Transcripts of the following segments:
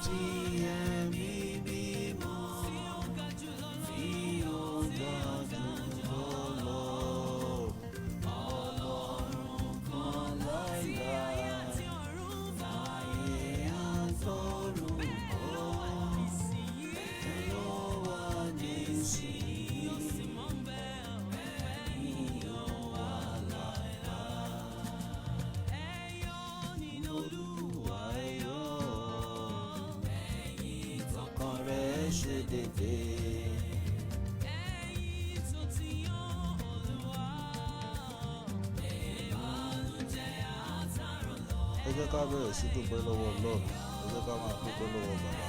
Ti Ẹ̀mí Mímọ́ tí ó ga jùlọ lọ. Ọlọ́run kan láíláí, ayé àtọ̀run kọ́, ló wà nísìnyí, yóò wà láéláé. Olúwa, ẹ yọ̀, tọkàn rẹ̀ ṣe dédé. Ẹ̀yin tó ti yan Olúwa, ìbànújẹ́ àtàrò lọ. Ẹ jẹ́ ká bẹ̀rẹ̀ sí dúpẹ́ lọ́wọ́ Ọlọ́run. Ẹ jẹ́ ká máa dúpẹ́ lọ́wọ́ Bàbá.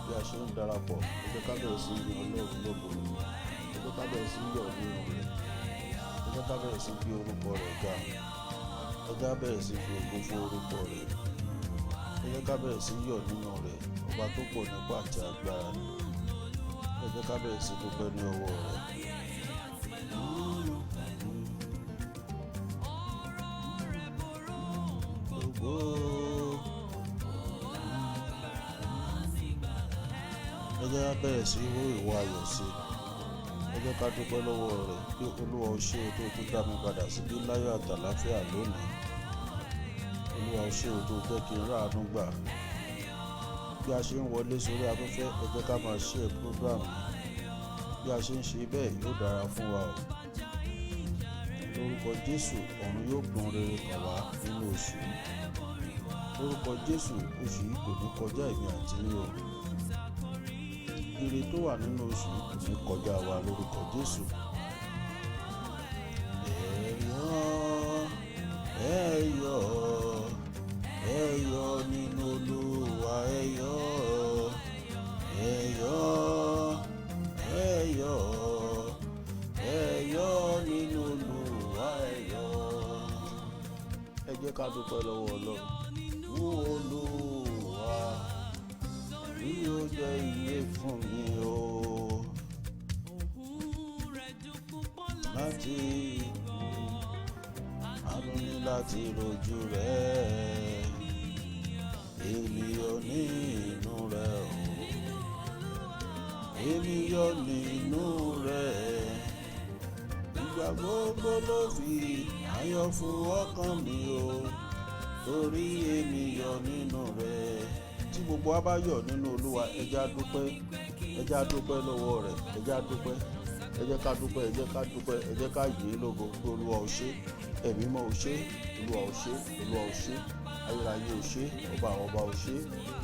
Bí a ṣe ń darapọ̀, ẹ jẹ́ ká bẹ̀rẹ̀ sí yin Ọlọ́run lógo. Ẹ jẹ́ ká bẹ̀rẹ̀ sí yọ̀ nínú rẹ̀. Ẹ jẹ́ ká bẹ̀rẹ̀ sí gbé orúkọ rẹ̀ ga. Ẹ jẹ́ ká bẹ̀rẹ̀ sí fi ògo fún orúkọ rẹ̀. Ẹ jẹ́ ká bẹ̀rẹ̀ sí yọ̀ nínú rẹ̀. Ọba tó pọ̀ nípa àti agbára ni. Ẹ jẹ́ ká bẹ̀rẹ̀ sí dúpẹ́ ní ọwọ́ rẹ̀. Ọ̀rọ̀ rẹ̀ boró Gbogbo. Láti gbàlà Ẹ jẹ́ ká bẹ̀rẹ̀ sí hó ìwà ayọ̀ sí i. Ẹ jẹ́ ká dúpẹ́ lọ́wọ́ rẹ̀ pé, Olúwa, o ṣé o tó tún dá mi padà síbí láyọ̀ àtàláfíà lónìí. Olúwa, o ṣé o tó jẹ́ kí n ráàánú gbà. Bí a ṣe ń wọlé sórí afẹ́fẹ́, ẹ jẹ́ ká máa share program yìí. Bí a ṣe ń ṣe bẹ́ẹ̀, yóò dára fún wa o. Lórúkọ Jésù, ọ̀run yóò gbọ́n rere kàn wá nínú oṣù yìí. Lórúkọ Jésù, oṣù yìí kò ní kọjá èmi àti yín o. Ire tó wà nínú oṣù yìí kò ní kọjá wa lórúkọ Jésù. Ẹ yọ̀, ẹ yọ̀, ẹ yọ̀ nínú Olúwa, ẹ yọ̀, ẹ yọ̀, ẹ yọ̀, ẹ yọ̀ nínú Olúwa, ẹ yọ̀. Ẹ jẹ́ ká dúpẹ́ lọ́wọ́ Ọlọ́run. Fún Olúwa bí ó jẹ́ iye fún mi o. Ohùn rẹ̀ dùn púpọ̀ láti àánú ní láti rojú rẹ̀. Èmi yọ̀ nínú rẹ̀ o. Èmi yọ̀ nínú rẹ̀. Ìgbà gbogbo ló fi ayọ̀ fún ọkàn mi o. Torí èmi yọ̀ nínú rẹ̀. Tí gbogbo wa bá yọ̀ nínú Olúwa, ẹ jẹ́ á dúpẹ́. Ẹ jẹ́ á dúpẹ́ lọ́wọ́ rẹ̀. Ẹ jẹ́ á dúpẹ́. Ẹ jẹ́ ká dúpẹ́, ẹ jẹ́ ká dúpẹ́, ẹ jẹ́ ká yìn ín lógo pé Olúwa ò ṣé, Ẹ̀mí mọ́ ò ṣé, Olúwa ò ṣé, Olúwa ò ṣé, ayérayé ò ṣé, ọba àwọn ọba ò ṣé,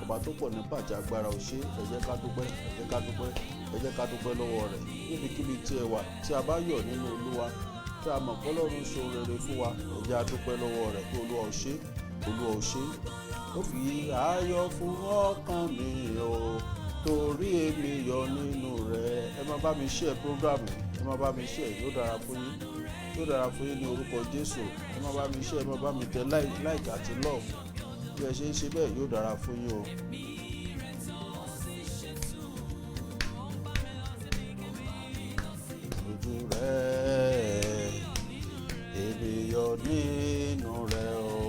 ọba tó pọ̀ nípa àti agbára ò ṣé. Ẹ jẹ́ ká dúpẹ́, ẹ jẹ́ ká dúpẹ́, ẹ jẹ́ ká dúpẹ́ lọ́wọ́ rẹ̀. Níbikíbi tí ẹ wà, tí a bá yọ̀ nínú Olúwa, tí a mọ̀ pé Ọlọ́run ṣe ohun rere fún wa, ẹ jẹ́ á dúpẹ́ lọ́wọ́ rẹ̀ pé Olúwa ò ṣé, Olúwa ò ṣé. Ó fi ayọ̀ fún ọkàn mi o, torí èmi yọ̀ nínú rẹ̀. Ẹ máa bá mi share program yìí, ẹ máa bá mi share, yóò dára fún yín, yóò dára fún yín ní orúkọ Jésù. Ẹ máa bá mi share, ẹ máa bá mi tẹ like àti love. Bí ẹ ṣe ń ṣe bẹ́ẹ̀, yóò dára fún yín o. Ẹ̀mí rẹ̀ tó sì ṣètò, ó ń bá mi lọ sí ibikíbi lọ sí. Ojú rẹ̀, èmi yọ̀ nínú rẹ̀ o.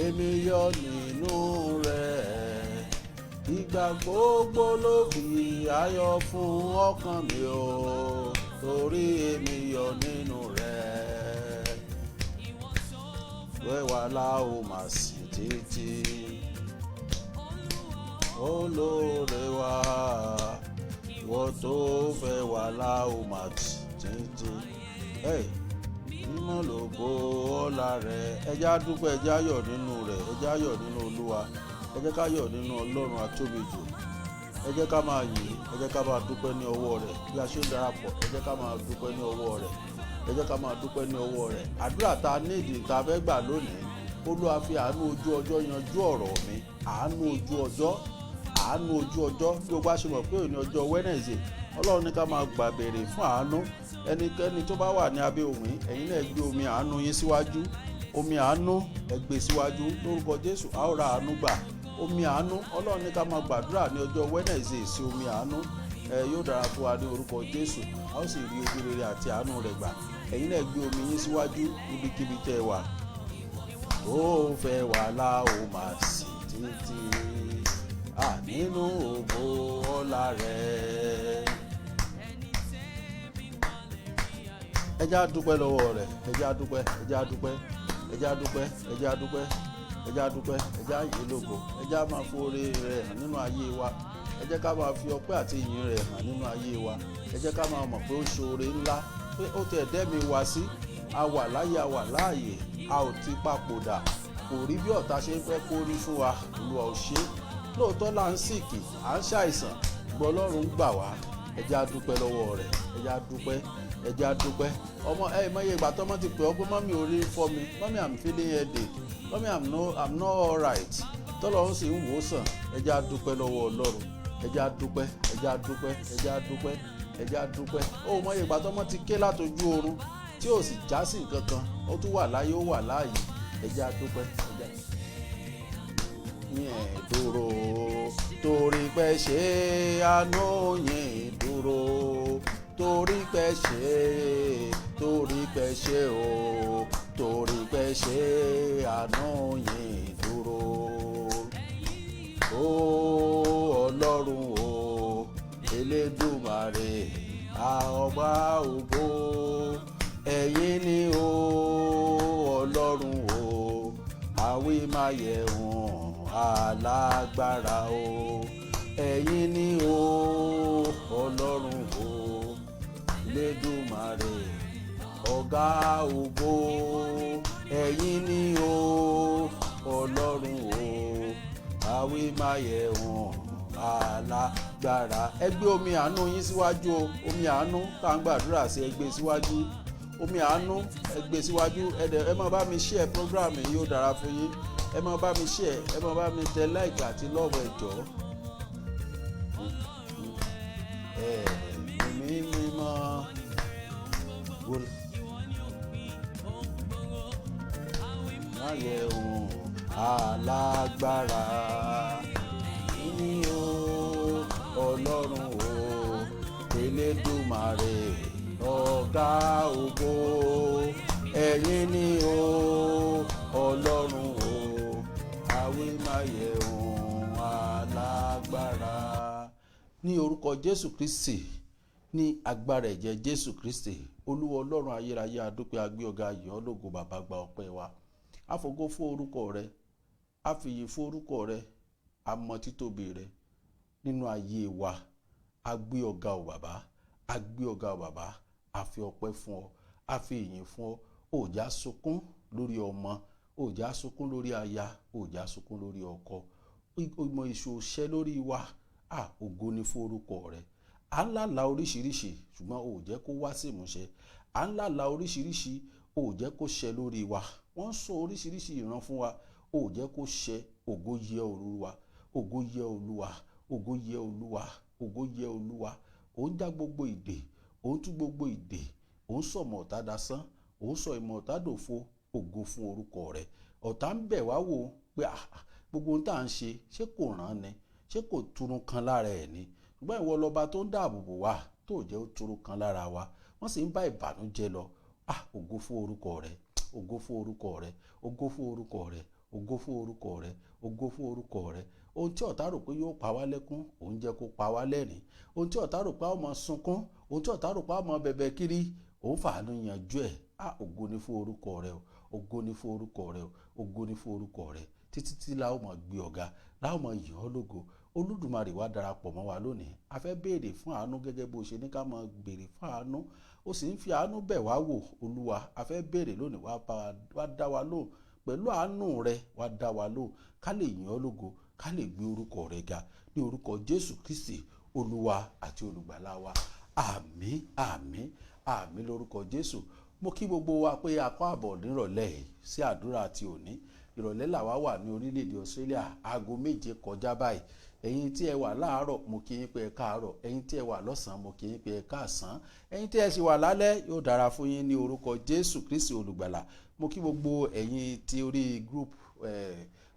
Èmi yọ̀ nínú rẹ̀. Ìgbà gbogbo ló fi ayọ̀ fún ọkàn mi o. Torí èmi yọ̀ nínú rẹ̀. Ìwọ tó Wẹ́wà la ó máa sìn títí. Olóore wa, ìwọ tó fẹ́ wà la ó máa sìn títí. Hey, mímọ́ lógo ọlá rẹ̀. Ẹ jẹ́ á dúpẹ́, ẹ jẹ́ á yọ̀ nínú rẹ̀, ẹ jẹ́ á yọ̀ nínú Olúwa. Ẹ jẹ́ ká yọ̀ nínú Ọlọ́run atóbi jù. Ẹ jẹ́ ká máa yìn, ẹ jẹ́ ká máa dúpẹ́ ní ọwọ́ rẹ̀. Bí a ṣe ń darapọ̀, ẹ jẹ́ ká máa dúpẹ́ ní ọwọ́ rẹ̀. Ẹ jẹ́ ká máa dúpẹ́ ní ọwọ́ rẹ̀. Àdúrà tá a ní ìdí tá a fẹ́ gbà lónìí: Olúwa, fi àánú ojú ọjọ́ yanjú ọ̀rọ̀ mi. Àánú ojú ọjọ́, àánú ojú ọjọ́. Bí gbogbo a ṣe mọ̀ pé òní ọjọ́ Wednesday, Ọlọ́run ní ká máa gbà béèrè fún àánú. Ẹnikẹ́ni tó bá wà ní abẹ́ omi, ẹ̀yin náà gbé omi àánú yín síwájú. Omi àánú, ẹ gbé síwájú. Lórúkọ Jésù, a ó ra àánú gbà. Omi àánú, Ọlọ́run ní ká máa gbàdúrà ní ọjọ́ Wednesday sí omi àánú. Ẹ yóò dára fún wa ní orúkọ Jésù, a ó sì rí ojú rere àti àánú rẹ̀ gbà. Ẹ̀yin náà gbé omi yín síwájú níbikíbi tẹ́ ẹ wà. Tó fẹ́ wà la ó máa sìn. títí à nínú ògo ọlá rẹ̀. Ẹ jẹ́ á dúpẹ́ lọ́wọ́ rẹ̀. Ẹ jẹ́ á dúpẹ́, ẹ jẹ́ á dúpẹ́, ẹ jẹ́ á dúpẹ́, ẹ jẹ́ á dúpẹ́, ẹ jẹ́ á dúpẹ́, ẹ jẹ́ á yìn ín lógo. Ẹ jẹ́ á máa foore rẹ̀ hàn nínú ayé wa. Ẹ jẹ́ ká máa fi ọpẹ́ àti ìyìn rẹ̀ hàn nínú ayé wa. Ẹ jẹ́ ká máa mọ̀ pé ó ṣoore ńlá, pé ó tẹ̀ dẹ́mi wá sí. A wà láyé, a wà láàyè, a ò ti papòdà. Kò rí bí ọ̀tá ṣe ń fẹ́ kó rí fún wa. Olúwa ò ṣe é. Lóòótọ́ là ń sick, à ń ṣàìsàn, gbọ́ Ọlọ́run ń gbà wá. Ẹ jẹ́ á dúpẹ́ lọ́wọ́ rẹ̀. Ẹ jẹ́ á dúpẹ́, ẹ jẹ́ á dúpẹ́. Ọmọ ẹ mọye ìgbà tọ́mọ ti pè ọ́ pé, "Mummy, orí ń fọ́ mi. Mummy, I'm feeling headache. Mummy, I'm not alright," tọ́lọ́run sì ń wò ó sàn. Ẹ jẹ́ á dúpẹ́ lọ́wọ́ Ọlọ́run. Ẹ jẹ́ á dúpẹ́, ẹ jẹ́ á dúpẹ́, ẹ jẹ́ á dúpẹ́, ẹ jẹ́ á dúpẹ́. Ó mọye ìgbà tọ́mọ ti ké látojú oorun tí ò sì já sí nǹkan kan, ó tún wà láyé, ó wà láàyè. Ẹ jẹ́ á dúpẹ́, ẹ jẹ́ yẹn dúró, torí pé ṣe àánú yẹn dúró, torí pé ṣe, torí pé ṣe o, torí pé ṣe àánú yẹn dúró. Ó Ọlọ́run o, Elédùmarè, ọba ògo, ẹ̀yin ni o, Ọlọ́run o, àwímáyẹ̀hùn alágbára o, ẹ̀yin ni o, Ọlọ́run o, Elédùmarè, ọ̀gá ògo, ẹ̀yin ni o, Ọlọ́run o, àwímáyẹ̀hùn alágbára. Ẹ gbé omi àánú yín síwájú o. Omi àánú tá à ń gbàdúrà sí, ẹ gbé síwájú. Omi àánú, ẹ gbé síwájú. Ẹ dẹ̀ ẹ máa bá mi share program yìí, yóò dára fún yín. Ẹ máa bá mi share, ẹ máa bá mi tẹ like àti love, ẹ jọ̀ọ́. Ẹ̀mí mímọ́ wọlé. Máyẹ̀hùn alágbára ní o, Ọlọ́run o, Elédùmarè, ọ̀gá ògo, ẹ̀yin ni o, Ọlọ́run o, àwímáyẹ̀hùn alágbára. Ní orúkọ Jésù Kristi, ní agbára ẹ̀jẹ̀ Jésù Kristi, Olúwa Ọlọ́run ayérayé, adúpẹ́, agbé ọ̀gá yìí ológo. Bàbá, gba ọpẹ́ wa. Àfògo fún orúkọ rẹ, àfìyè fún orúkọ rẹ, àmọ́ títóbi rẹ nínú ayé wa. Agbé ọ̀gá ò bàbá, agbé ọ̀gá ò bàbá. A fi ọpẹ́ fún ọ, a fi ìyìn fún ọ. Òjá sunkún lórí ọmọ, òjá sunkún lórí aya, òjá sunkún lórí ọkọ. Ìmọ̀ ìṣòṣẹ́ lórí wa à, ògo ni fún orúkọ rẹ. À ń lálàá oríṣiríṣi, ṣùgbọ́n ò jẹ́ kó wá sí ìmúṣẹ. À ń lálàá oríṣiríṣi, ò jẹ́ kó ṣẹ lórí wa. Wọ́n ń sọ oríṣiríṣi ìran fún wa, ò jẹ́ kó ṣẹ. Ògo yẹ Olúwa, ògo yẹ Olúwa, ògo yẹ Olúwa, ògo yẹ Olúwa. Ò ń já gbogbo ìdè, ò ń tú gbogbo ìdè, ò ń sọ ìmọ̀ ọ̀tá dasán, ò ń sọ ìmọ̀ ọ̀tá dòfo. Ògo fún orúkọ rẹ. Ọ̀tá ń bẹ̀ wá wò pé gbogbo ohun tá à ń ṣe, ṣé kò rán ni? Ṣé kò turun kan lára ẹ̀ ni? Ṣùgbọ́n ìwọ lọba tó ń dáàbò bò wá, tó jẹ́ ó turun kan lára wa. Wọ́n sì ń bá ìbànújẹ́ lọ. Ògo fún orúkọ rẹ, ògo fún orúkọ rẹ, ògo fún orúkọ rẹ, ògo fún orúkọ rẹ, ògo fún orúkọ rẹ. Ohun tí ọ̀tá rò pé yóò pa wá lẹ́kún, òun jẹ́ kó pa wá lẹ́rìn. Ohun tí ọ̀tá rò pé a ó máa sunkún, ohun tí ọ̀tá rò pé a ó máa bẹ̀bẹ̀ kiri, òun fàánú yanjú ẹ̀. Ògo ni fún orúkọ rẹ o, ògo ni fún orúkọ rẹ o, ògo ni fún orúkọ rẹ. Títí tí la ó máa gbé ọ̀gá, la ó máa yìn ọ́ lógo. Olódùmarè, wá darapọ̀ mọ́ wa lónìí. A fẹ́ béèrè fún àánú gẹ́gẹ́ bó ṣe ní ká máa béèrè fún àánú. Ó sì ń fi àánú bẹ̀ wá wò. Olúwa, a fẹ́ béèrè lónìí, wá bá wa dá wa lóhùn pẹ̀lú àánú rẹ. Wá dá wa lóhùn ká lè yìn ọ́ lógo, ká lè gbé orúkọ rẹ ga, ní orúkọ Jésù Kristi, Olúwa àti Olùgbàlà wa. Àmín, àmín, àmín lórúkọ Jésù. Mo kí gbogbo wa pé a kó àbọ̀ nírọ̀lẹ́ yìí sí àdúrà ti òní. Ìrọ̀lẹ́ làwa wà ní orílẹ̀-èdè Australia, aago 7 kọjá báyìí. Ẹ̀yin tí ẹ wà láàárọ̀, mo kí yín pé ẹ káàárọ̀. Ẹ̀yin tí ẹ wà lọ́sàn-án, mo kí yín pé ẹ káàsán. Ẹ̀yin tí ẹ sì wà lálẹ́, yóò dára fún yín ní orúkọ Jésù Kristi Olùgbàlà. Mo kí gbogbo ẹ̀yin tí orí group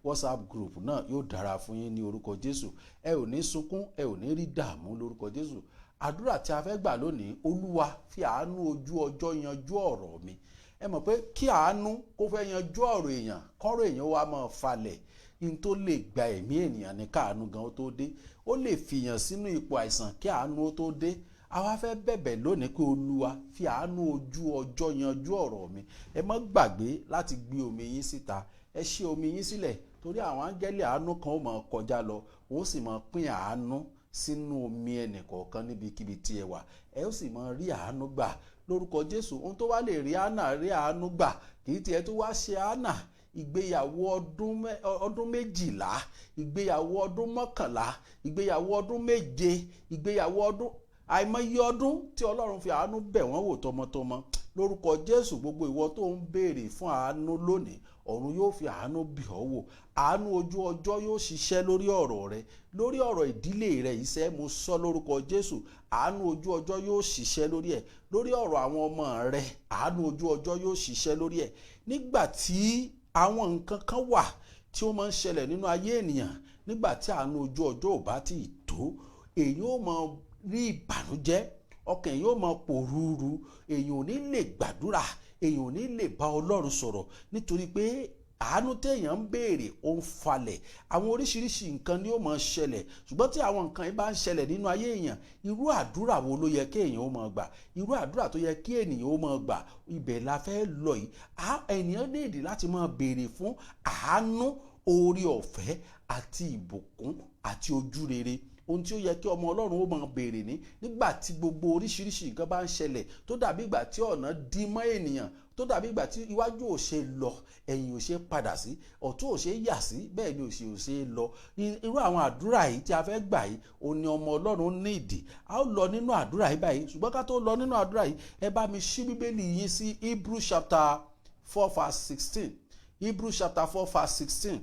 WhatsApp group náà, yóò dára fún yín ní orúkọ Jésù. Ẹ ò ní sunkún, ẹ ò ní rí dààmú lórúkọ Jésù. Àdúrà tí a fẹ́ gbà lónìí: Olúwa, fi àánú ojú ọjọ́ yanjú ọ̀rọ̀ mi. Ẹ mọ̀ pé kí àánú kó fẹ́ yanjú ọ̀rọ̀ èèyàn, kọ́rọ̀ èèyàn wá máa falẹ̀. In tó lè gba ẹ̀mí ènìyàn ní káàánú gan ó tó dé. Ó lè fìyàn sínú ipò àìsàn kí àánú ó tó dé. Àwa fẹ́ bẹ̀bẹ̀ lónìí pé Olúwa, fi àánú ojú ọjọ́ yanjú ọ̀rọ̀ mi. Ẹ má gbàgbé láti gbé omi yín síta. Ẹ ṣí omi yín sílẹ̀, torí àwọn áńgẹ́lì àánú kan ó máa kọjá lọ, wọ́n sì máa pín àánú sínú omi ẹnìkọ̀ọ̀kan níbikíbi tí ẹ wà. Ẹ ó sì máa rí àánú gbà lórúkọ Jésù. Ohun tó wá lè rí Hánà rí àánú gbà, kì í tiẹ̀ tó wá ṣe Hánà. Ìgbéyàwó ọdún 12, ìgbéyàwó ọdún 11, ìgbéyàwó ọdún 7, ìgbéyàwó ọdún àìmọye ọdún tí Ọlọ́run fi àánú bẹ̀ wọ́n wò tọmọtọmọ. Lórúkọ Jésù, gbogbo ìwọ tó ń béèrè fún àánú lónìí, ọ̀run yóò fi àánú bì ọ́ wò. Àánú ojú ọjọ́ yóò ṣiṣẹ́ lórí ọ̀rọ̀ rẹ, lórí ọ̀rọ̀ ìdílé rẹ. Iṣẹ́ mo sọ lórúkọ Jésù, àánú ojú ọjọ́ yóò ṣiṣẹ́ lórí ẹ̀. Lórí ọ̀rọ̀ àwọn ọmọ rẹ, àánú ojú ọjọ́ yóò ṣiṣẹ́ lórí ẹ̀. Nígbà tí àwọn nǹkan kan wà tí ó máa ń ṣẹlẹ̀ nínú ayé ènìyàn nígbà tí àánú ojú ọjọ́ ò bá tí ì tó, èyí ó máa rí ìbànújẹ́ ọkàn, èyí ó máa pòrúurú, èyí ò ní lè gbàdúrà, èyí ò ní lè bá Ọlọ́run sọ̀rọ̀, nítorí pé àánú téèyàn ń béèrè ó ń falẹ̀. Àwọn oríṣiríṣi nǹkan ni ó máa ṣẹlẹ̀. Ṣùgbọ́n tí àwọn nǹkan yìí bá ń ṣẹlẹ̀ nínú ayé èèyàn, irú àdúrà wo ló yẹ kí èèyàn ó máa gbà? Irú àdúrà tó yẹ kí ènìyàn ó máa gbà, ibẹ̀ la fẹ́ lọ yìí. Ènìyàn ní ìdí láti máa béèrè fún àánú, oore ọ̀fẹ́ àti ìbùkún àti ojú rere. Ohun tí ó yẹ kí ọmọ Ọlọ́run ó máa béèrè ní nígbà tí gbogbo oríṣiríṣi nǹkan bá ń ṣẹlẹ̀, tó dàbí ìgbà tí ọ̀nà dí mọ́ ènìyàn, tó dàbí ìgbà tí iwájú ò ṣe lọ, ẹ̀yìn ò ṣe padà sí, ọ̀tún ò ṣe yà sí, bẹ́ẹ̀ ni òsì ò ṣe lọ, irú àwọn àdúrà yìí tí a fẹ́ gbà yìí, òun ni ọmọ Ọlọ́run ní ìdí. A ó lọ nínú àdúrà yìí báyìí. Ṣùgbọ́n ká tó lọ nínú àdúrà yìí, ẹ bá mi ṣí Bíbélì yín sí Hebrew chapter 4 verse 16. Hebrew chapter 4 verse 16.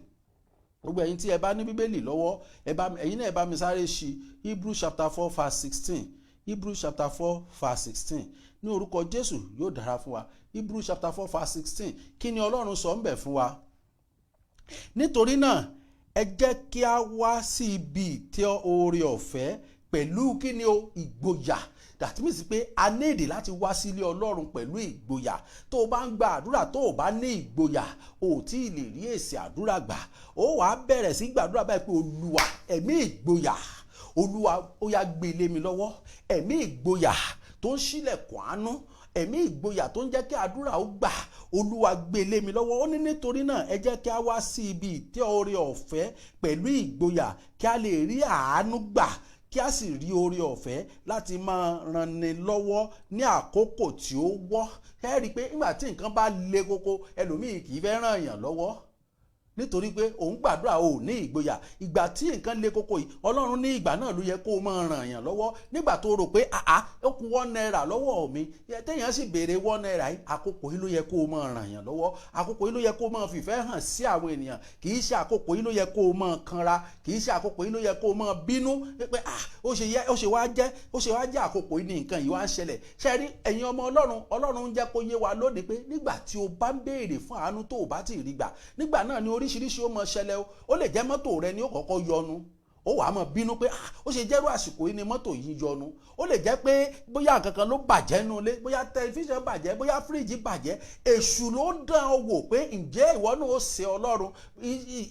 Gbogbo ẹ̀yin tí ẹ bá ní Bíbélì lọ́wọ́, ẹ bá ẹ̀yin náà, ẹ bá mi sáré ṣí Hebrew chapter 4 verse 16. Hebrew chapter 4 verse 16. Ní orúkọ Jésù, yóò dára fún wa. Hebrew chapter 4 verse 16. Kí ni Ọlọ́run sọ ń bẹ̀ fún wa? Nítorí náà, ẹ jẹ́ kí a wá sí ibi ìtẹ́ oore ọ̀fẹ́ pẹ̀lú kí ni o? Ìgboyà. That means pé a ní ìdí láti wá sílé Ọlọ́run pẹ̀lú ìgboyà. Tó o bá ń gba àdúrà, tó o bá ní ìgboyà, o ò tí ì lè rí èsì àdúrà gbà. Ó wàá bẹ̀rẹ̀ sí gbàdúrà báyìí pé, Olúwa, ẹ̀mí ìgboyà, Olúwa, ó yá, gbé lé mi lọ́wọ́. Ẹ̀mí ìgboyà tó ń ṣílẹ̀kùn àánú, ẹ̀mí ìgboyà tó ń jẹ́ kí àdúrà ó gbà, Olúwa, gbé lé mi lọ́wọ́. Ó ní, nítorí náà, ẹ jẹ́ kí a wá sí ibi ìtẹ́ oore ọ̀fẹ́ pẹ̀lú ìgboyà, kí a lè rí àánú gbà, kí a sì rí oore ọ̀fẹ́ láti máa ranni lọ́wọ́ ní àkókò tí ó wọ́. Ẹ rí i pé nígbà tí nǹkan bá le koko, ẹlòmíì kì í fẹ́ ràn yàn lọ́wọ́, nítorí pé òun gbàdúrà ò ní ìgboyà. Ìgbà tí nǹkan le koko yìí, Ọlọ́run ní ìgbà náà ló yẹ kó o máa ràn yàn lọ́wọ́. Nígbà tó rò pé àá, ó kù ₦1 lọ́wọ́ mi, téèyàn sì béèrè ₦1 yìí, àkókò yìí ló yẹ kó o máa ràn yàn lọ́wọ́. Àkókò yìí ló yẹ kó o máa fìfẹ́ hàn sí àwọn ènìyàn. Kì í ṣe àkókò yìí ló yẹ kó o máa kanra. Kì í ṣe àkókò yìí ló yẹ kó o máa bínú pé ah, ó ṣe yẹ, ó ṣe wá jẹ́, ó ṣe wá jẹ́ àkókò yìí ní nǹkan yìí wá ń ṣẹlẹ̀? Ṣe rí, ẹ̀yin ọmọ Ọlọ́run, Ọlọ́run ń jẹ́ kó yé wa lónìí pé nígbà tí o bá ń béèrè fún àánú, tó o bá ti rí gbà, nígbà náà ni oríṣiríṣi ó máa ṣẹlẹ̀ o. Ó lè jẹ́ mọ́tò rẹ ni ó kọ́kọ́ yọnu, ó wàá máa bínú pé ah, ó ṣe jẹ́rú àsìkò yìí ni mọ́tò yìí yọnu? Ó lè jẹ́ pé bóyá nǹkan kan ló bàjẹ́ nínú ilé, bóyá tẹlifíṣàn bàjẹ́, bóyá fíríjì bàjẹ́. Èṣù ló ń dán ọ wò pé ǹjẹ́ ìwọ náà ó ṣe Ọlọ́run?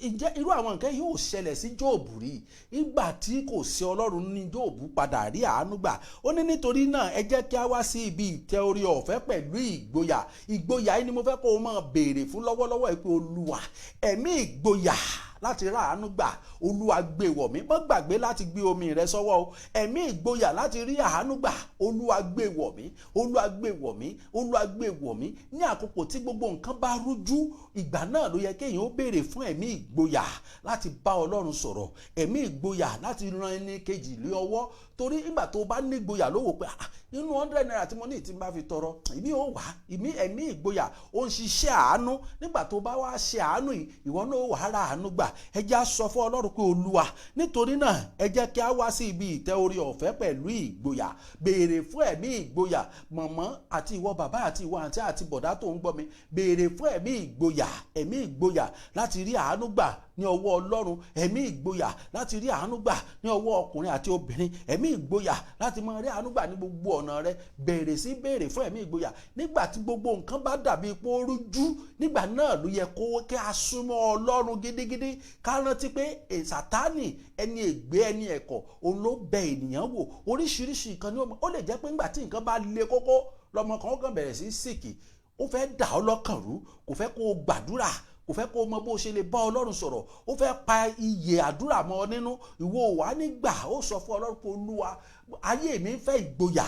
Ǹjẹ́ irú àwọn nǹkan yìí ò ṣẹlẹ̀ sí Jóòbù rí? Ìgbà tí kò ṣe Ọlọ́run ní Jóòbù padà rí àánú gbà. Ó ní, nítorí náà, ẹ jẹ́ kí a wá sí ibi ìtẹ́ oore ọ̀fẹ́ pẹ̀lú ìgboyà. Ìgboyà yìí ni mo fẹ́ kó o máa béèrè fún lọ́wọ́lọ́wọ́ yìí pé, Olúwa, ẹ̀mí ìgboyà láti rà àánú gbà, Olúwa, gbé wọ̀ mí. Má gbàgbé láti gbé omi rẹ sọ́wọ́ o. Ẹ̀mí ìgboyà láti rí àánú gbà, Olúwa, gbé wọ̀ mí. Olúwa, gbé wọ̀ mí. Olúwa, gbé wọ̀ mí. Ní àkókò tí gbogbo nǹkan bá rújú, ìgbà náà ló yẹ kéèyàn ó béèrè fún ẹ̀mí ìgboyà láti bá Ọlọ́run sọ̀rọ̀, ẹ̀mí ìgboyà láti ran ẹni kejì lé ọwọ́, torí ìgbà tó bá ní ìgboyà ló wò pé ah, inú ₦100 tí mo ní, tí n bá fi tọrọ, ìmí ò wá. Ìmí ẹ̀mí ìgboyà ó ń ṣiṣẹ́ àánú. Nígbà tó bá wá ṣe àánú yìí, ìwọ náà ó wà á ra àánú gbà. Ẹ jẹ́ á sọ fún Ọlọ́run pé, Olúwa, nítorí náà, ẹ jẹ́ kí a wá sí ibi ìtẹ́ oore ọ̀fẹ́ pẹ̀lú ìgboyà. Béèrè fún ẹ̀mí ìgboyà. Mọ̀mọ́ àti ìwọ bàbá àti ìwọ àǹtí àti bọ̀dá tó ń gbọ́ mi, béèrè fún ẹ̀mí ìgboyà, ẹ̀mí ìgboyà láti rí àánú gbà. ní ọwọ́ Ọlọ́run, ẹ̀mí ìgboyà láti rí àánú gbà ní ọwọ́ ọkùnrin àti obìnrin, ẹ̀mí ìgboyà láti máa rí àánú gbà ní gbogbo ọ̀nà rẹ. Bẹ̀rẹ̀ sí béèrè fún ẹ̀mí ìgboyà nígbà tí gbogbo nǹkan bá dàbí pé ó rújú. Nígbà náà ló yẹ kó kí a súnmọ́ Ọlọ́run gidigidi, ká rántí pé Sátánì, ẹni ègbé, ẹni ẹ̀kọ́, òun ló bẹ ènìyàn wò. Oríṣiríṣi nǹkan ni ó lè jẹ́ pé nígbà tí nǹkan bá le kókó lọ́mọ kan, ó kàn bẹ̀rẹ̀ sí sick, ó fẹ́ dà ọ́ lọ́kàn rú, kò fẹ́ kó o gbàdúrà, kò fẹ́ kó o mọ bó o ṣe lè bá Ọlọ́run sọ̀rọ̀, ó fẹ́ pa iyè àdúrà mọ́ ọ nínú. Ìwọ wà nígbà ó sọ fún Ọlọ́run pé, "Olúwa, ayé mi ń fẹ́ ìgboyà,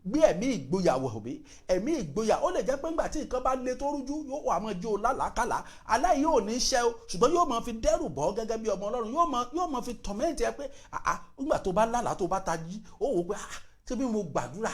gbé ẹ̀mí ìgboyà wọ̀ mí." Ẹ̀mí ìgboyà, ó lè jẹ́ pé ńgbà tí nǹkan bá le tó rújú, yóò wà máa jó lálàákàlà aláì yóò ní ṣẹ́ o, ṣùgbọ́n yóò máa fi dẹ́rù bọ́ gẹ́gẹ́ bí ọmọ Ọlọ́run, yóò máa fi torment ẹ pé àá, nígbà tó bá lálàá, tó bá tají, ó wò pé, "Ah, ṣé bí mo gbàdúrà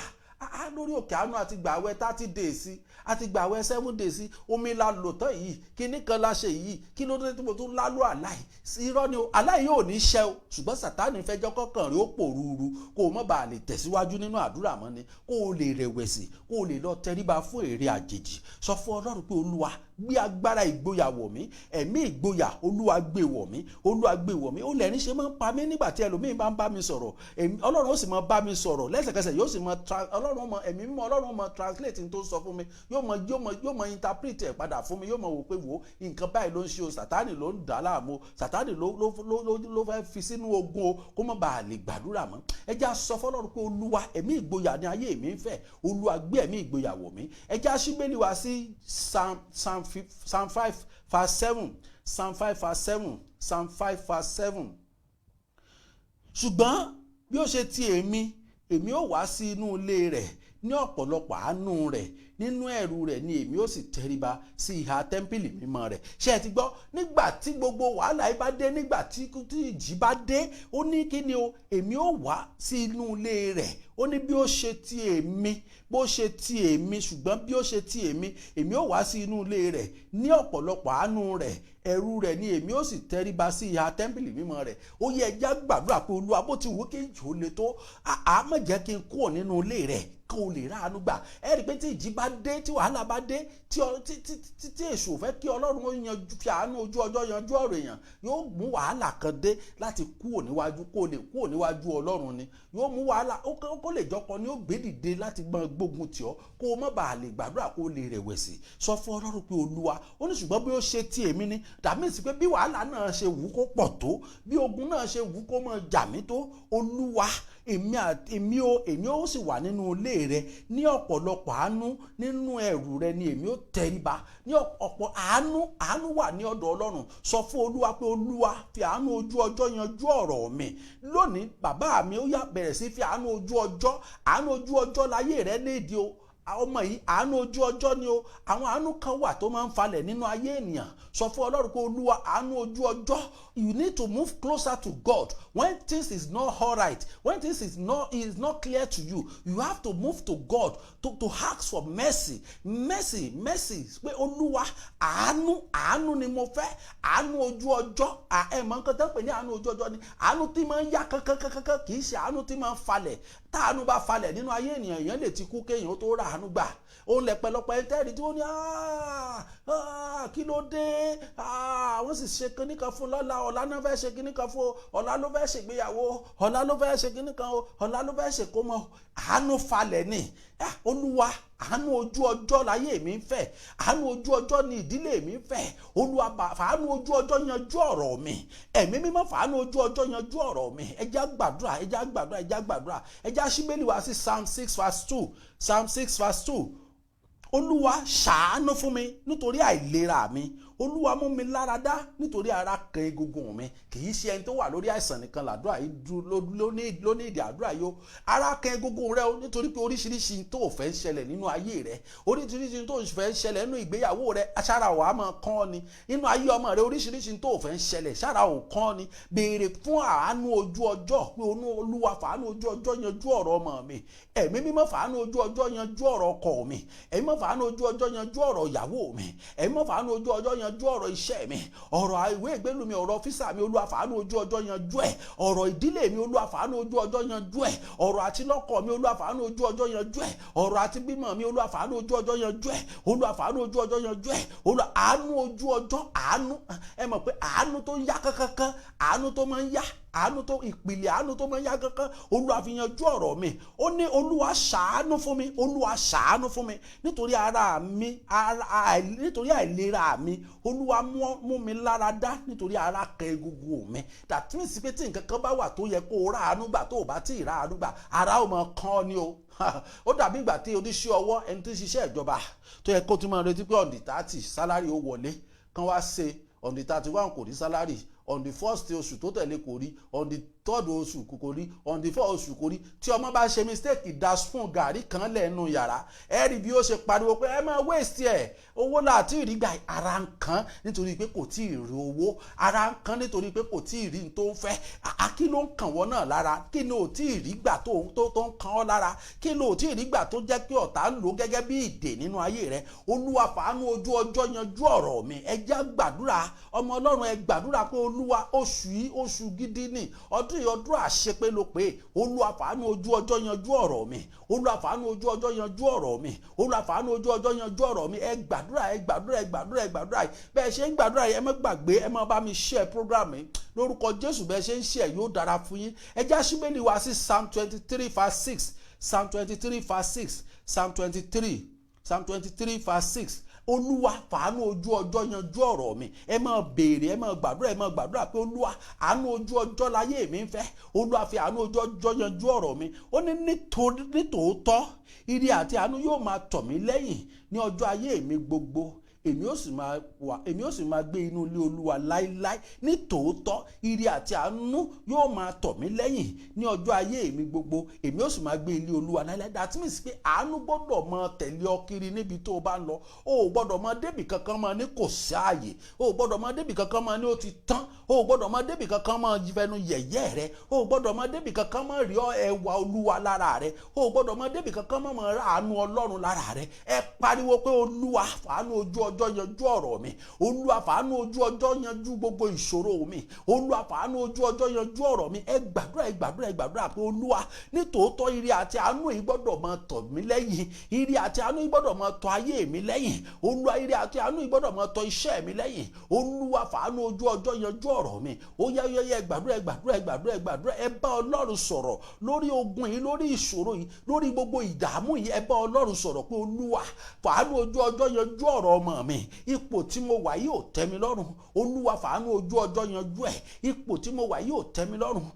lórí òkè àánú, àti gbàwẹ̀ 30 days, àti gbàwẹ̀ 7 days, omi la lò tán yìí, kíní kan la ṣe yìí, kí ló dé tí mo tún lálọ́ àláì?" Irọ́ ni o, àláì yóò ní ṣẹ́ o, ṣùgbọ́n Sàtánì fẹjọ́ kọ́kàn rí ó pòrúurú, kó o má bàa lè tẹ̀síwájú nínú àdúrà mọ́ ni, kó o lè rẹ̀wẹ̀sì, kó o lè lọ tẹríba fún èrè àjèjì. Sọ fún Ọlọ́run pé, "Olúwa, gbé agbára ìgboyà wọ̀ mí, ẹ̀mí ìgboyà, Olúwa gbé wọ̀ mí, Olúwa gbé wọ̀ mí." Ó lẹ́rìn ṣe máa ń pa mí nígbà tí ẹlòmíín bá ń bá mi sọ̀rọ̀. Ọlọ́run ó sì máa bá mi sọ̀rọ̀ lẹ́sẹ̀kẹsẹ̀, yóò sì máa Ọlọ́run mọ, ẹ̀mí mímọ́ Ọlọ́run mọ translate tó ń sọ fún mi, yóò mọ interpret ẹ̀ padà fún mi, yóò mọ wò pé, "Wò, nǹkan báyìí ló ń ṣe o, Sàtánì ló ń dà á láàmú, Sàtánì ló fẹ́ fi sínú ogun o, kó má bàa lè gbàdúrà mọ́." Ẹ jẹ́ á sọ fọlọ́run pé, "Olúwa, ẹ̀mí ìgboyà ni ayé mi ń fẹ́, Olúwa, gbé ẹ̀mí ìgboyà wọ̀ mí." Ẹ jẹ́ á ṣí Bíbélì wá sí Psalm 5 verse 7, Psalm 5 verse 7, Psalm 5 verse 7. "Ṣùgbọ́n bí ó ṣe ti èmi, èmi ó wá sí inú ilé rẹ̀ ní ọ̀pọ̀lọpọ̀ àánú rẹ̀, nínú ẹ̀rù rẹ̀ ni èmi ó sì tẹríba sí ìhà tẹ́ḿpìlì mímọ́ rẹ̀." Ṣé ẹ ti gbọ́? Nígbà tí gbogbo wàhálà yìí bá dé, nígbà tí ìjì bá dé, ó ní kí ni o? "Èmi ó wá sí inú ilé rẹ̀." Ó ní bí ó ṣe ti èmi, bó ṣe ti èmi, "Ṣùgbọ́n bí ó ṣe ti èmi, èmi ó wá sí inú ilé rẹ̀ ní ọ̀pọ̀lọpọ̀ àánú rẹ̀, ẹ̀rù rẹ̀ ni èmi ó sì tẹríba sí ìhà tẹ́ḿpìlì mímọ́ rẹ̀." Ó yẹ ẹ jẹ́ á gbàdúrà pé, "Olúwa, bó ti wù kí ìjì ó le tó, àá má jẹ́ kí n kúrò nínú ilé rẹ̀," kó o lè ráàánú gbà. Ẹ rí i pé tí ìjì bá dé, tí wàhálà bá dé, tí èṣù fẹ́ kí Ọlọ́run ó yanjú, fi àánú ojú ọjọ́ yanjú ọ̀rọ̀ èèyàn, yóò mú wàhálà kan dé láti kúrò níwájú, kó o lè kúrò níwájú Ọlọ́run ni. Yóò mú wàhálà kó lè jọkọ ni ó gbé dìde láti gbọ́n gbógun tì ọ́, kó o má bàa lè gbàdúrà, kó o lè rẹ̀wẹ̀sì. Sọ fún Ọlọ́run pé, "Olúwa," ó ní, "ṣùgbọ́n bí ó ṣe ti èmi ni." Dàmí sí pé bí wàhálà náà ṣe wù kó pọ̀ tó, bí ogun náà ṣe wù kó máa jà mí tó, Olúwa, èmi o, èmi ó sì wà nínú ilé rẹ ní ọ̀pọ̀lọpọ̀ àánú, nínú ẹ̀rù rẹ ni èmi ó tẹríba ní ọ̀pọ̀ àánú. Àánú wà ní ọ̀dọ̀ Ọlọ́run. Sọ fún Olúwa pé, "Olúwa, fi àánú ojú ọjọ́ yanjú ọ̀rọ̀ mi lónìí." Bàbá mi, ó yá, bẹ̀rẹ̀ sí fi àánú ojú ọjọ́. Àánú ojú ọjọ́ láyé rẹ léde o. Ọmọ yìí, àánú ojú ọjọ́ ni o. Àwọn àánú kan wà tó máa ń falẹ̀ nínú ayé ènìyàn. Sọ fún Ọlọ́run pé, "Olúwa, àánú ojú ọjọ́." You need to move closer to God when things is not alright, when things is not clear to you. You have to move to God to ask for mercy, mercy, mercy, pé, "Olúwa, àánú, àánú ni mo fẹ́, àánú ojú ọjọ́." Ẹ mọ nǹkan tó ń pè ní àánú ojú ọjọ́ ni àánú tí máa ń yá kankankankan, kì í ṣe àánú tí máa ń falẹ̀. Táànú bá falẹ̀ nínú ayé ènìyàn, èèyàn lè ti kú kéèyàn tó rà àánú gbà. Òun lẹ̀pẹ̀lọpẹ̀ ẹni tẹ́rì tí ó ní, "Kí ló dé?" Wọ́n sì ṣe kinní kan fún lọ́la, ọ̀la náà fẹ́ ṣe kinní kan fún, ọ̀la ló fẹ́ ṣègbéyàwó, ọ̀la ló fẹ́ ṣe kinní kan, ọ̀la ló fẹ́ ṣèkómọ. Àánú falẹ̀ ni. Olúwa, àánú ojú ọjọ́ láyé mi ń fẹ́, àánú ojú ọjọ́ ni ìdílé mi ń fẹ́. Olúwa, fàánú ojú ọjọ́ yanjú ọ̀rọ̀ mi. Ẹ̀mí Mímọ́, fàánú ojú ọjọ́ yanjú ọ̀rọ̀ mi. Ẹ jẹ́ á gbàdúrà, ẹ jẹ́ á gbàdúrà, ẹ jẹ́ á gbàdúrà. Ẹ jẹ́ á ṣí Bíbélì wá sí Psalm 6 verse 2, Psalm 6 verse 2. "Olúwa, ṣàánú fún mi nítorí àìlera mi. Olúwa, mú mi lára dá nítorí ara kan egungun mi." Kì í ṣe ẹni tó wà lórí àìsàn nìkan làdúrà yìí ló ní ìdí àdúrà yìí o. Ara kan egungun rẹ o, nítorí pé oríṣiríṣi tó fẹ́ ń ṣẹlẹ̀ nínú ayé rẹ, oríṣiríṣi tó fẹ́ ń ṣẹlẹ̀ nínú ìgbéyàwó rẹ, aṣára wàá máa kán ni. Nínú ayé ọmọ rẹ, oríṣiríṣi tó fẹ́ ń ṣẹlẹ̀, ṣára ò kán ni. Béèrè fún àánú ojú ọjọ́ pé, "Olúwa, fàánú ojú ọjọ́ yanjú ọ̀rọ̀ ọmọ mi. Ẹ̀mí Mímọ́, fàánú ojú ọjọ́ yanjú ọ̀rọ̀ ọkọ mi. Ẹ̀mí Mímọ́, fàánú ojú ọjọ́ yanjú ọ̀rọ̀ ìyàwó mi. Ẹ̀mí Mímọ́, fàánú ojú ọjọ́." yanjú ọ̀rọ̀ iṣẹ́ mi, ọ̀rọ̀ ìwé ìgbélú mi, ọ̀rọ̀ ọ́fíìsà mi, Olúwa fàánú ojú ọjọ́ yanjú ẹ̀. Ọ̀rọ̀ ìdílé mi, Olúwa fàánú ojú ọjọ́ yanjú ẹ̀. Ọ̀rọ̀ àti lọ́kọ mi, Olúwa fàánú ojú ọjọ́ yanjú ẹ̀. Ọ̀rọ̀ àti bímọ mi, Olúwa fàánú ojú ọjọ́ yanjú ẹ̀. Olúwa fàánú ojú ọjọ́ yanjú ẹ̀. Olúwa àánú ojú ọjọ́, àánú, ẹ mọ̀ pé àánú tó ń yá kankankan, àánú tó máa ń yá, àánú tó ìpìlẹ̀, àánú tó máa ń yá kankan, Olúwa fi yanjú ọ̀rọ̀ mi. Ó ní Olúwa ṣàánú fún mi, Olúwa ṣàánú fún mi nítorí ara mi, ara nítorí àìlera mi. Olúwa mú mi lára dá nítorí ara kẹ egungun mi. That means pé tí nǹkan kan bá wà tó yẹ kó o rà àánú gbà, tó o bá tí ì rà àánú gbà, ara ó máa kán ọ ní o. Ó dàbí ìgbà tí oníṣẹ́ ọwọ́, ẹni tí ń ṣiṣẹ́ ìjọba, tó yẹ kó tún máa retí pé on the 30 salary ó wọlé, kán wá ṣe on the 31, kò rí salary, on the first oṣù tó tẹ̀lé kò rí, on the third oṣù kò rí, on the fourth oṣù kò rí. Tí ọmọ bá ṣe mistake da spoon gàrí kan lẹ́nu yàrá, ẹ rí bí ó ṣe pariwo pé ẹ máa waste ẹ̀, owó láti rí gbà. Ara ń kan nítorí pé kò tí ì rí owó, ara ń kan nítorí pé kò tí ì rí n tó ń fẹ́. Kí ló ń kàn wọ́n náà lára? Kí ló ò tí ì rí gbà tó ń kan ọ́ lára? Kí ló ò tí ì rí gbà tó jẹ́ pé ọ̀tá ń lò gẹ́gẹ́ bí ìdè nínú ayé rẹ? Olúwa fàánú ojú ọjọ́ yanjú ọ̀rọ̀ mi. Ẹ já gbàdúrà, ọmọ Ọlọ́run. Ẹ gbàdúrà pé Olúwa, oṣù yìí, oṣù gidi ni, ọdún yìí, ọdún àṣepé ló pé. Olúwa fàánú ojú ọjọ́ yanjú ọ̀rọ̀ mi. Olúwa fàánú ojú ọjọ́ yanjú ọ̀rọ̀ mi. Olúwa fàánú ojú ọjọ́ yanjú ọ̀rọ̀ mi. Ẹ gbàdúrà, ẹ gbàdúrà, ẹ gbàdúrà, ẹ gbàdúrà. Bẹ́ẹ̀ ṣe ń gbàdúrà yìí, ẹ má gbàgbé, ẹ má bá mi share program yìí lórúkọ Jésù. Bẹ́ẹ̀ ṣe ń share, yóò dára fún yín. Ẹ já ṣí Bíbélì wá sí Psalm 23 verse 6, Psalm 23 verse 6, Psalm 23, Psalm 23 verse 6. Olúwa fàánú ojú ọjọ́ yanjú ọ̀rọ̀ mi. Ẹ máa béèrè, ẹ máa gbàdúrà, ẹ máa gbàdúrà pé Olúwa, àánú ojú ọjọ́ láyé mi ń fẹ́. Olúwa fi àánú ojú ọjọ́ yanjú ọ̀rọ̀ mi. Ó ní nítòótọ́ ire àti àánú yóò máa tọ̀ mí lẹ́yìn ní ọjọ́ ayé mi gbogbo, èmi ó sì máa wà, èmi ó sì máa gbé inú ilé Olúwa láíláí. Nítòótọ́ ire àti àánú yóò máa tọ̀ mí lẹ́yìn ní ọjọ́ ayé mi gbogbo, èmi ó sì máa gbé ilé Olúwa láíláí. That means pé àánú gbọ́dọ̀ máa tẹ̀lé ọ kiri níbi tó o bá ń lọ. O ò gbọ́dọ̀ máa débì kankan máa ní kò sí ààyè. O ò gbọ́dọ̀ máa débì kankan máa ní ó ti tán. O ò gbọ́dọ̀ máa débì kankan máa fẹnu yẹ̀yẹ́ rẹ. O ò gbọ́dọ̀ máa débì kankan máa rí ẹwà Olúwa lára rẹ. O ò gbọ́dọ̀ máa débì kankan máa rí àánú Ọlọ́run lára rẹ. Ẹ pariwo pé Olúwa fàánú ojú ọjọ́ yanjú ọ̀rọ̀ mi. Olúwa fàánú ojú ọjọ́ yanjú gbogbo ìṣòro mi. Olúwa fàánú ojú ọjọ́ yanjú ọ̀rọ̀ mi. Ẹ gbàdúrà, ẹ gbàdúrà, ẹ gbàdúrà pé Olúwa, nítòótọ́ ire àti àánú yìí gbọ́dọ̀ máa tọ̀ mí lẹ́yìn. Ire àti àánú yìí gbọ́dọ̀ máa tọ̀ ayé mi lẹ́yìn. Olúwa, ire àti àánú yìí gbọ́dọ̀ máa tọ̀ iṣẹ́ mi lẹ́yìn. Olúwa fàánú ojú ọjọ́ yanjú ọ̀rọ̀ mi. Ó yá yá yá, ẹ gbàdúrà, ẹ gbàdúrà, ẹ gbàdúrà, ẹ gbàdúrà. Ẹ bá Ọlọ́run sọ̀rọ̀ lórí ogun yìí, lórí ìṣòro yìí, lórí gbogbo ìdààmú yìí. Ẹ bá Ọlọ́run sọ̀rọ̀ pé Olúwa fàánú ojú ọjọ́ yanjú ọ̀rọ̀ ọmọ mi. Ipò tí mo wà yìí ò tẹ́ mi lọ́rùn. Olúwa fàánú ojú ọjọ́ yanjú ẹ̀. Ipò tí mo wà yìí ò tẹ́ mi lọ́rùn.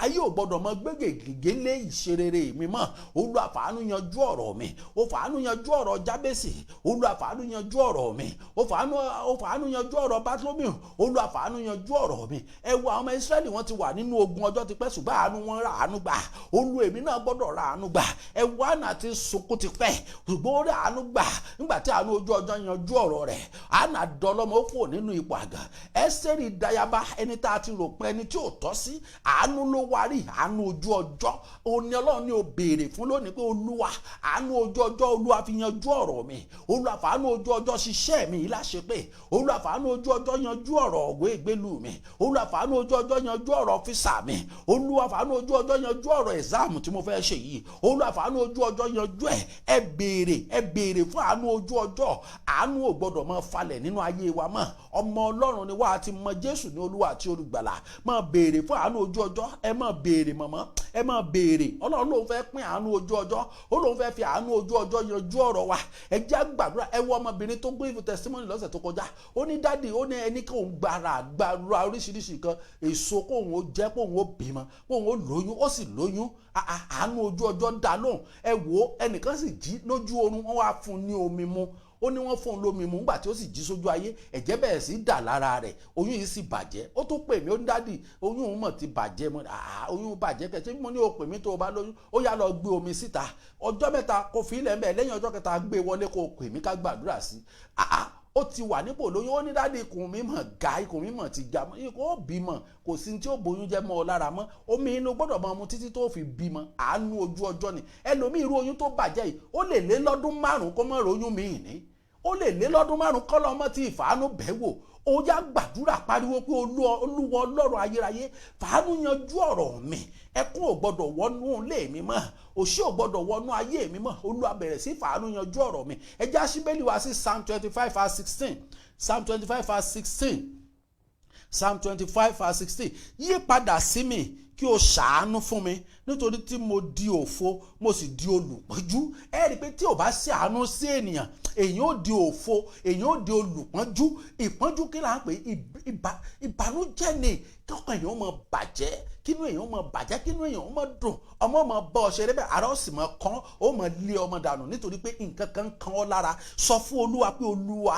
Ayé ò gbọ́dọ̀ mọ gbégègé lé ìṣerere mi mọ́. Olúwa fàánú yanjú ọ̀rọ̀ mi. Ó fàánú yanjú ọ̀rọ̀ Jábésì. Olúwa fàánú yanjú ọ̀rọ̀ mi. Ó fàánú yanjú ọ̀rọ̀ Bartholomew. Olúwa fàánú yanjú ọ̀rọ̀ mi. Ẹ wo àwọn ọmọ Ísírẹ́lì, wọ́n ti wà nínú ogun ọjọ́ ti pẹ́, ṣùgbọ́n àánú wọn rà àánú gbà. Olú èmi náà gbọ́dọ̀ rà àánú gbà. Ẹ wo Ànà ti sunkún ti pẹ́, ṣùgbọ́n ó rí àánú gbà nígbà tí àánú ojú ọjọ́ yanjú ọ̀rọ̀ rẹ̀. Ànà dọlọ́mọ, ó kúrò nínú ipò àgàn. Ẹ́sítérì dayaba, ẹni tá a ti rò pé ẹni tí ò tọ́ sí, àánú ló wárí. Àánú ojú ọjọ́ òní Ọlọ́run ní o béèrè fún lónìí pé Olúwa, àánú ojú ọjọ́, Olúwa fi yanjú ọ̀rọ̀ mi. Olúwa fàánú ojú ọjọ́ ṣiṣẹ́ mi yìí láṣẹ pé Olúwa fàánú ojú ọjọ́ yanjú ọ̀rọ̀ ọ̀gbẹ́ ìgbélú mi. Olúwa fàánú ojú ọjọ́ yanjú ọ̀rọ̀ ọ́fíìsà mi. Olúwa fàánú ojú ọjọ́ yanjú ọ̀rọ̀ exam tí mo fẹ́ ṣe yìí. Olúwa fàánú ojú ọjọ́ yanjú ẹ̀. Ẹ béèrè, ẹ béèrè fún àánú ojú ọjọ́. Àánú ò gbọ́dọ̀ máa falẹ̀ nínú ayé wa mọ́. Ọmọ Ọlọ́run ni wá, a ti mọ Jésù ní Olúwa àti Olùgbàlà. Máa béèrè fún àánú ojú ọjọ́. Ẹ máa béèrè, mọ̀mọ́, ẹ máa béèrè. Ọlọ́run lòun fẹ́ pín àánú ojú ọjọ́, ó lòun fẹ́ fi àánú ojú ọjọ́ yanjú ọ̀rọ̀ wa. Ẹ jẹ́ á gbàdúrà. Ẹ wo ọmọbìnrin tó gbé ìfún testimony lọ́sẹ̀ tó kọjá. Ó ní daddy, ó ní ẹni kóun gbára gbàdúrà oríṣiríṣi nǹkan èso, kóun ó jẹ́, kóun ó bímọ, kóun ó lóyún. Ó sì lóyún. Àánú ojú ọjọ́ dá lóhùn. Ẹ wò ó, ẹnìkan sì jí lójú oorun, wọ́n wá fún un ní omi mu. Ó ní wọ́n fún un lómi mu. Nígbà tí ó sì jí sójú ayé, ẹ̀jẹ̀ bẹ̀rẹ̀ sí dà lára rẹ̀, oyún yìí sì bàjẹ́. Ó tún pè mí, ó ní daddy, oyún òun mọ̀ ti bàjẹ́. Mo àá, oyún bàjẹ́ kẹ̀? Ṣé mo ní o pè mí tó o bá lóyún? Ó yá, lọ gbé omi síta ọjọ́ 3, kó fi ilẹ̀ ń bẹ̀. Lẹ́yìn ọjọ́ kẹta, gbé wọlé, kó o pè mí ká gbàdúrà sí. Àá, ó ti wà nípò lóyún. Ó ní daddy, ikùn mi mọ̀ ga, ikùn mi mọ̀ ti ga. Ikùn ó bímọ, kò sí tí ó bóyún jẹ́ mọ́ ọ lára mọ́. Omi inú gbọ́dọ̀ máa mu títí tó fi bímọ. Àánú ojú ọjọ́ ni. Ẹlòmíì, irú oyún tó bàjẹ́ yìí, ó lè lé lọ́dún 5 kó má royún míì ní. Ó lè lé lọ́dún 5 kọ́lọ́mọ́ tí ìfàánú bẹ́ẹ̀ wò. Ó yá, gbàdúrà, pariwo pé Olúwa Ọlọ́run ayérayé, fàánú yanjú ọ̀rọ̀ mi. Ẹkún ò gbọ́dọ̀ wọnú ilé mi mọ́, òṣì ò gbọ́dọ̀ wọnú ayé mi mọ́. Olúwa, bẹ̀rẹ̀ sí fàánú yanjú ọ̀rọ̀ mi. Ẹ já síbélì wá sí Psalm 25 verse 16. Psalm 25 verse 16. Psalm 25 verse 16. Yí padà sí mi, kí o ṣàánú fún mi, nítorí tí mo di òfo, mo sì di olùpọ́njú. Ẹ rí i pé tí ò bá sí àánú sí ènìyàn, èyàn ó di òfo, èyàn ó di olùpọ́njú. Ìpọ́njú, kí là ń pè? Ìbànújẹ́ ni. Kọ́kàn èèyàn máa bàjẹ́, kínú èèyàn máa bàjẹ́, kínú èèyàn máa dùn, ọmọ máa bọ́ ọ ṣeré bẹ́ẹ̀, ara ó sì máa kán, ó máa lé ọmọ dànù nítorí pé nǹkan kan kan ọ́ lára. Sọ fún Olúwa pé, Olúwa,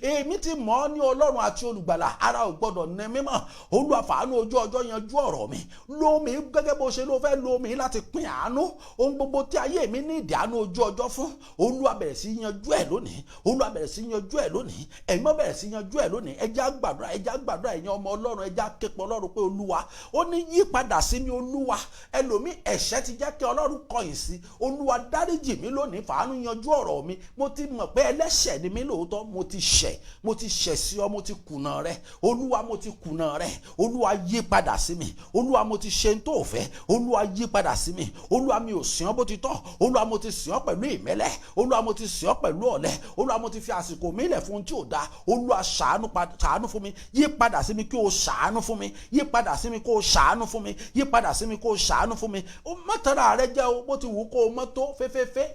èmi ti mọ̀ ọ́ ní Ọlọ́run àti Olùgbàlà, ara ò gbọ́dọ̀ ní mímọ́. Olúwa, fàánú ojú ọjọ́ yanjú ọ̀rọ̀ mi. Lómi gẹ́gẹ́ bó ṣe ló fẹ́ lómi láti pín àánú. Ohun gbogbo tí ayé mi ní ìdí àánú ojú ọjọ́ fún, Olúwa, bẹ̀rẹ̀ sí yanjú ẹ̀ lónìí. Olúwa, bẹ̀rẹ̀ sí yanjú ẹ̀ lónìí. Ẹ̀mọ́ bẹ̀rẹ̀ sí yanjú ẹ̀ lónìí. Ẹ jẹ́ á gbàdúrà, ẹ jẹ́ á gbàdúrà. Ẹ̀yin ọmọ Ọlọ́run, ẹ jẹ́ á képe Ọlọ́run pé, Olúwa, ó ní yí padà sí mi, Olúwa. Ẹlòmí, ẹ̀ṣẹ̀ ti jẹ́ kí Ọlọ́run kọ̀yìn sí. Olúwa, dáríjì mí lónìí, fàánú yanjú ọ̀rọ̀ mi. Mo ti mọ̀ pé ẹlẹ́ṣẹ̀ ni mí lóòótọ́. Mo ti ṣẹ̀, mo ti ṣẹ̀ sí ọ, mo ti kùnà rẹ. Olúwa, mo ti kùnà rẹ. Olúwa, yí padà sí mi. Olúwa, mo ti ṣe ń tó fẹ́. Olúwa, yí padà sí mi. Olúwa, mi ò sìn ọ́ bó ti tọ́. Olúwa, mo ti sìn ọ́ pẹ̀lú ìmẹ́lẹ́. Olúwa, mo ti sìn ọ́ pẹ̀lú ọ̀lẹ. Olúwa, mo ti fi àsìkò mi lẹ̀ fún tí ò dáa. Olúwa, ṣàánú, ṣàánú fún mi. Yí padà sí mi, kí o ṣàánú fún mi. Yí padà sí mi, kó o ṣàánú fún mi. Yí padà sí mi, kó o ṣàánú fún mi. Ó mọ́tara rẹ jẹ́ o. Bó ti wù kó o mọ́tò fẹ́fẹ́fẹ́,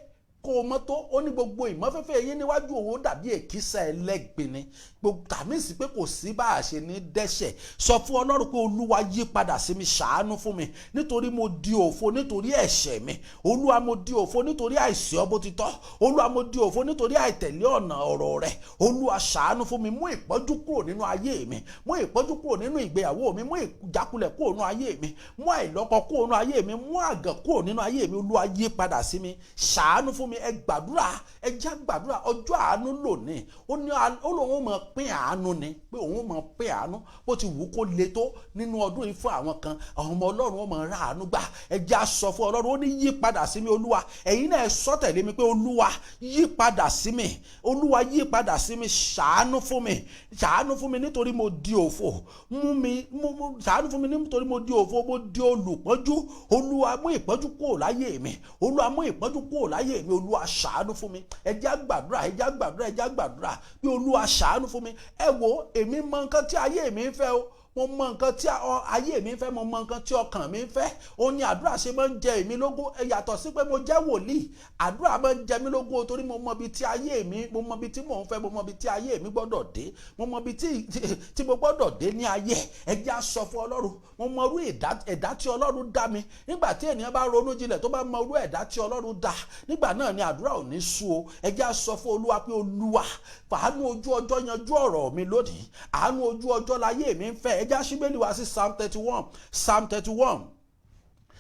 kó o mọ́tò, ó ní gbogbo ìmọ́fẹ́fẹ́ yín níwájú òun dàbí èkísà ẹlẹ́gbin ni. Gbogbo tàmí sí pé kò sí bá a ṣe ní dẹ́ṣẹ̀. Sọ fún Ọlọ́run pé, Olúwa, yí padà sí mi, ṣàánú fún mi, nítorí mo di òfo nítorí ẹ̀ṣẹ̀ mi. Olúwa, mo di òfo nítorí àìsí ọ bó ti tọ́. Olúwa, mo di òfo nítorí àìtẹ̀lé ọ̀nà ọ̀rọ̀ rẹ. Olúwa, ṣàánú fún mi. Mú ìpọ́njú kúrò nínú ayé mi, mú ìpọ́njú kúrò nínú ìgbéyàwó mi, mú ìjákulẹ̀ kúrò nínú ayé mi, mú àìlọ́kọ kúrò nínú ayé mi, mú àgàn kúrò nínú ayé mi. Olúwa, yí padà sí mi, ṣàánú fún mi. Ẹ gbàdúrà, ẹ já gbàdúrà. Ọjọ́ àánú lónìí. Ó ní ó lóun máa pín àánú ni, pé òun máa pín àánú. Bó ti wù kó le tó nínú ọdún yìí fún àwọn kan, àwọn ọmọ Ọlọ́run ó máa rà àánú gbà. Ẹ já sọ fún Ọlọ́run. Ó ní yí padà sí mi, Olúwa. Ẹ̀yin náà, ẹ sọ tẹ̀lé mi pé, Olúwa, yí padà sí mi. Olúwa, yí padà sí mi, ṣàánú fún mi. Ṣàánú fún mi nítorí mo di òfo. Mú mi mú mú, ṣàánú fún mi nítorí mo di òfo, mo di olùpọ́njú. Olúwa, mú ìpọ́njú kúrò láyé mi. Olúwa, mú ìpọ́njú kúrò láyé mi. Olúwa, ṣàánú fún mi. Ẹ jẹ́ á gbàdúrà, ẹ jẹ́ á gbàdúrà, ẹ jẹ́ á gbàdúrà bí Olúwa ṣàánú fún mi. Ẹ wo, èmi mọ nǹkan tí ayé mi ń fẹ́ o. Mo mọ nǹkan tí ayé mi ń fẹ́, mo mọ nǹkan tí ọkàn mi ń fẹ́. Ó ní àdúrà ṣe máa ń jẹ èmi lógún. Ẹ yàtọ̀ sí pé mo jẹ́ wòlíì, àdúrà máa ń jẹ mí lógún o, torí mo mọ ibi tí ayé mi, mo mọ ibi tí mò ń fẹ́, mo mọ ibi tí ayé mi gbọ́dọ̀ dé, mo mọ ibi tí mo gbọ́dọ̀ dé ní ayé. Ẹ jẹ́ á sọ fún Ọlọ́run. Mo mọ irú ẹ̀dá tí Ọlọ́run dá mi. Nígbà tí ènìyàn bá ronú jinlẹ̀, tó bá mọ irú ẹ̀dá tí Ọlọ́run dá, nígbà náà ni àdúrà ò ní sú o. Ẹ jẹ́ á sọ fún Olúwa pé, Olúwa, fàánú ojú ọjọ́ yanjú ọ̀rọ̀ mi lónìí. Àánú ojú ọjọ́ láyé mi ń fẹ́. Ẹ jẹ́ á ṣí Bíbélì wá sí Psalm 31. Psalm 31.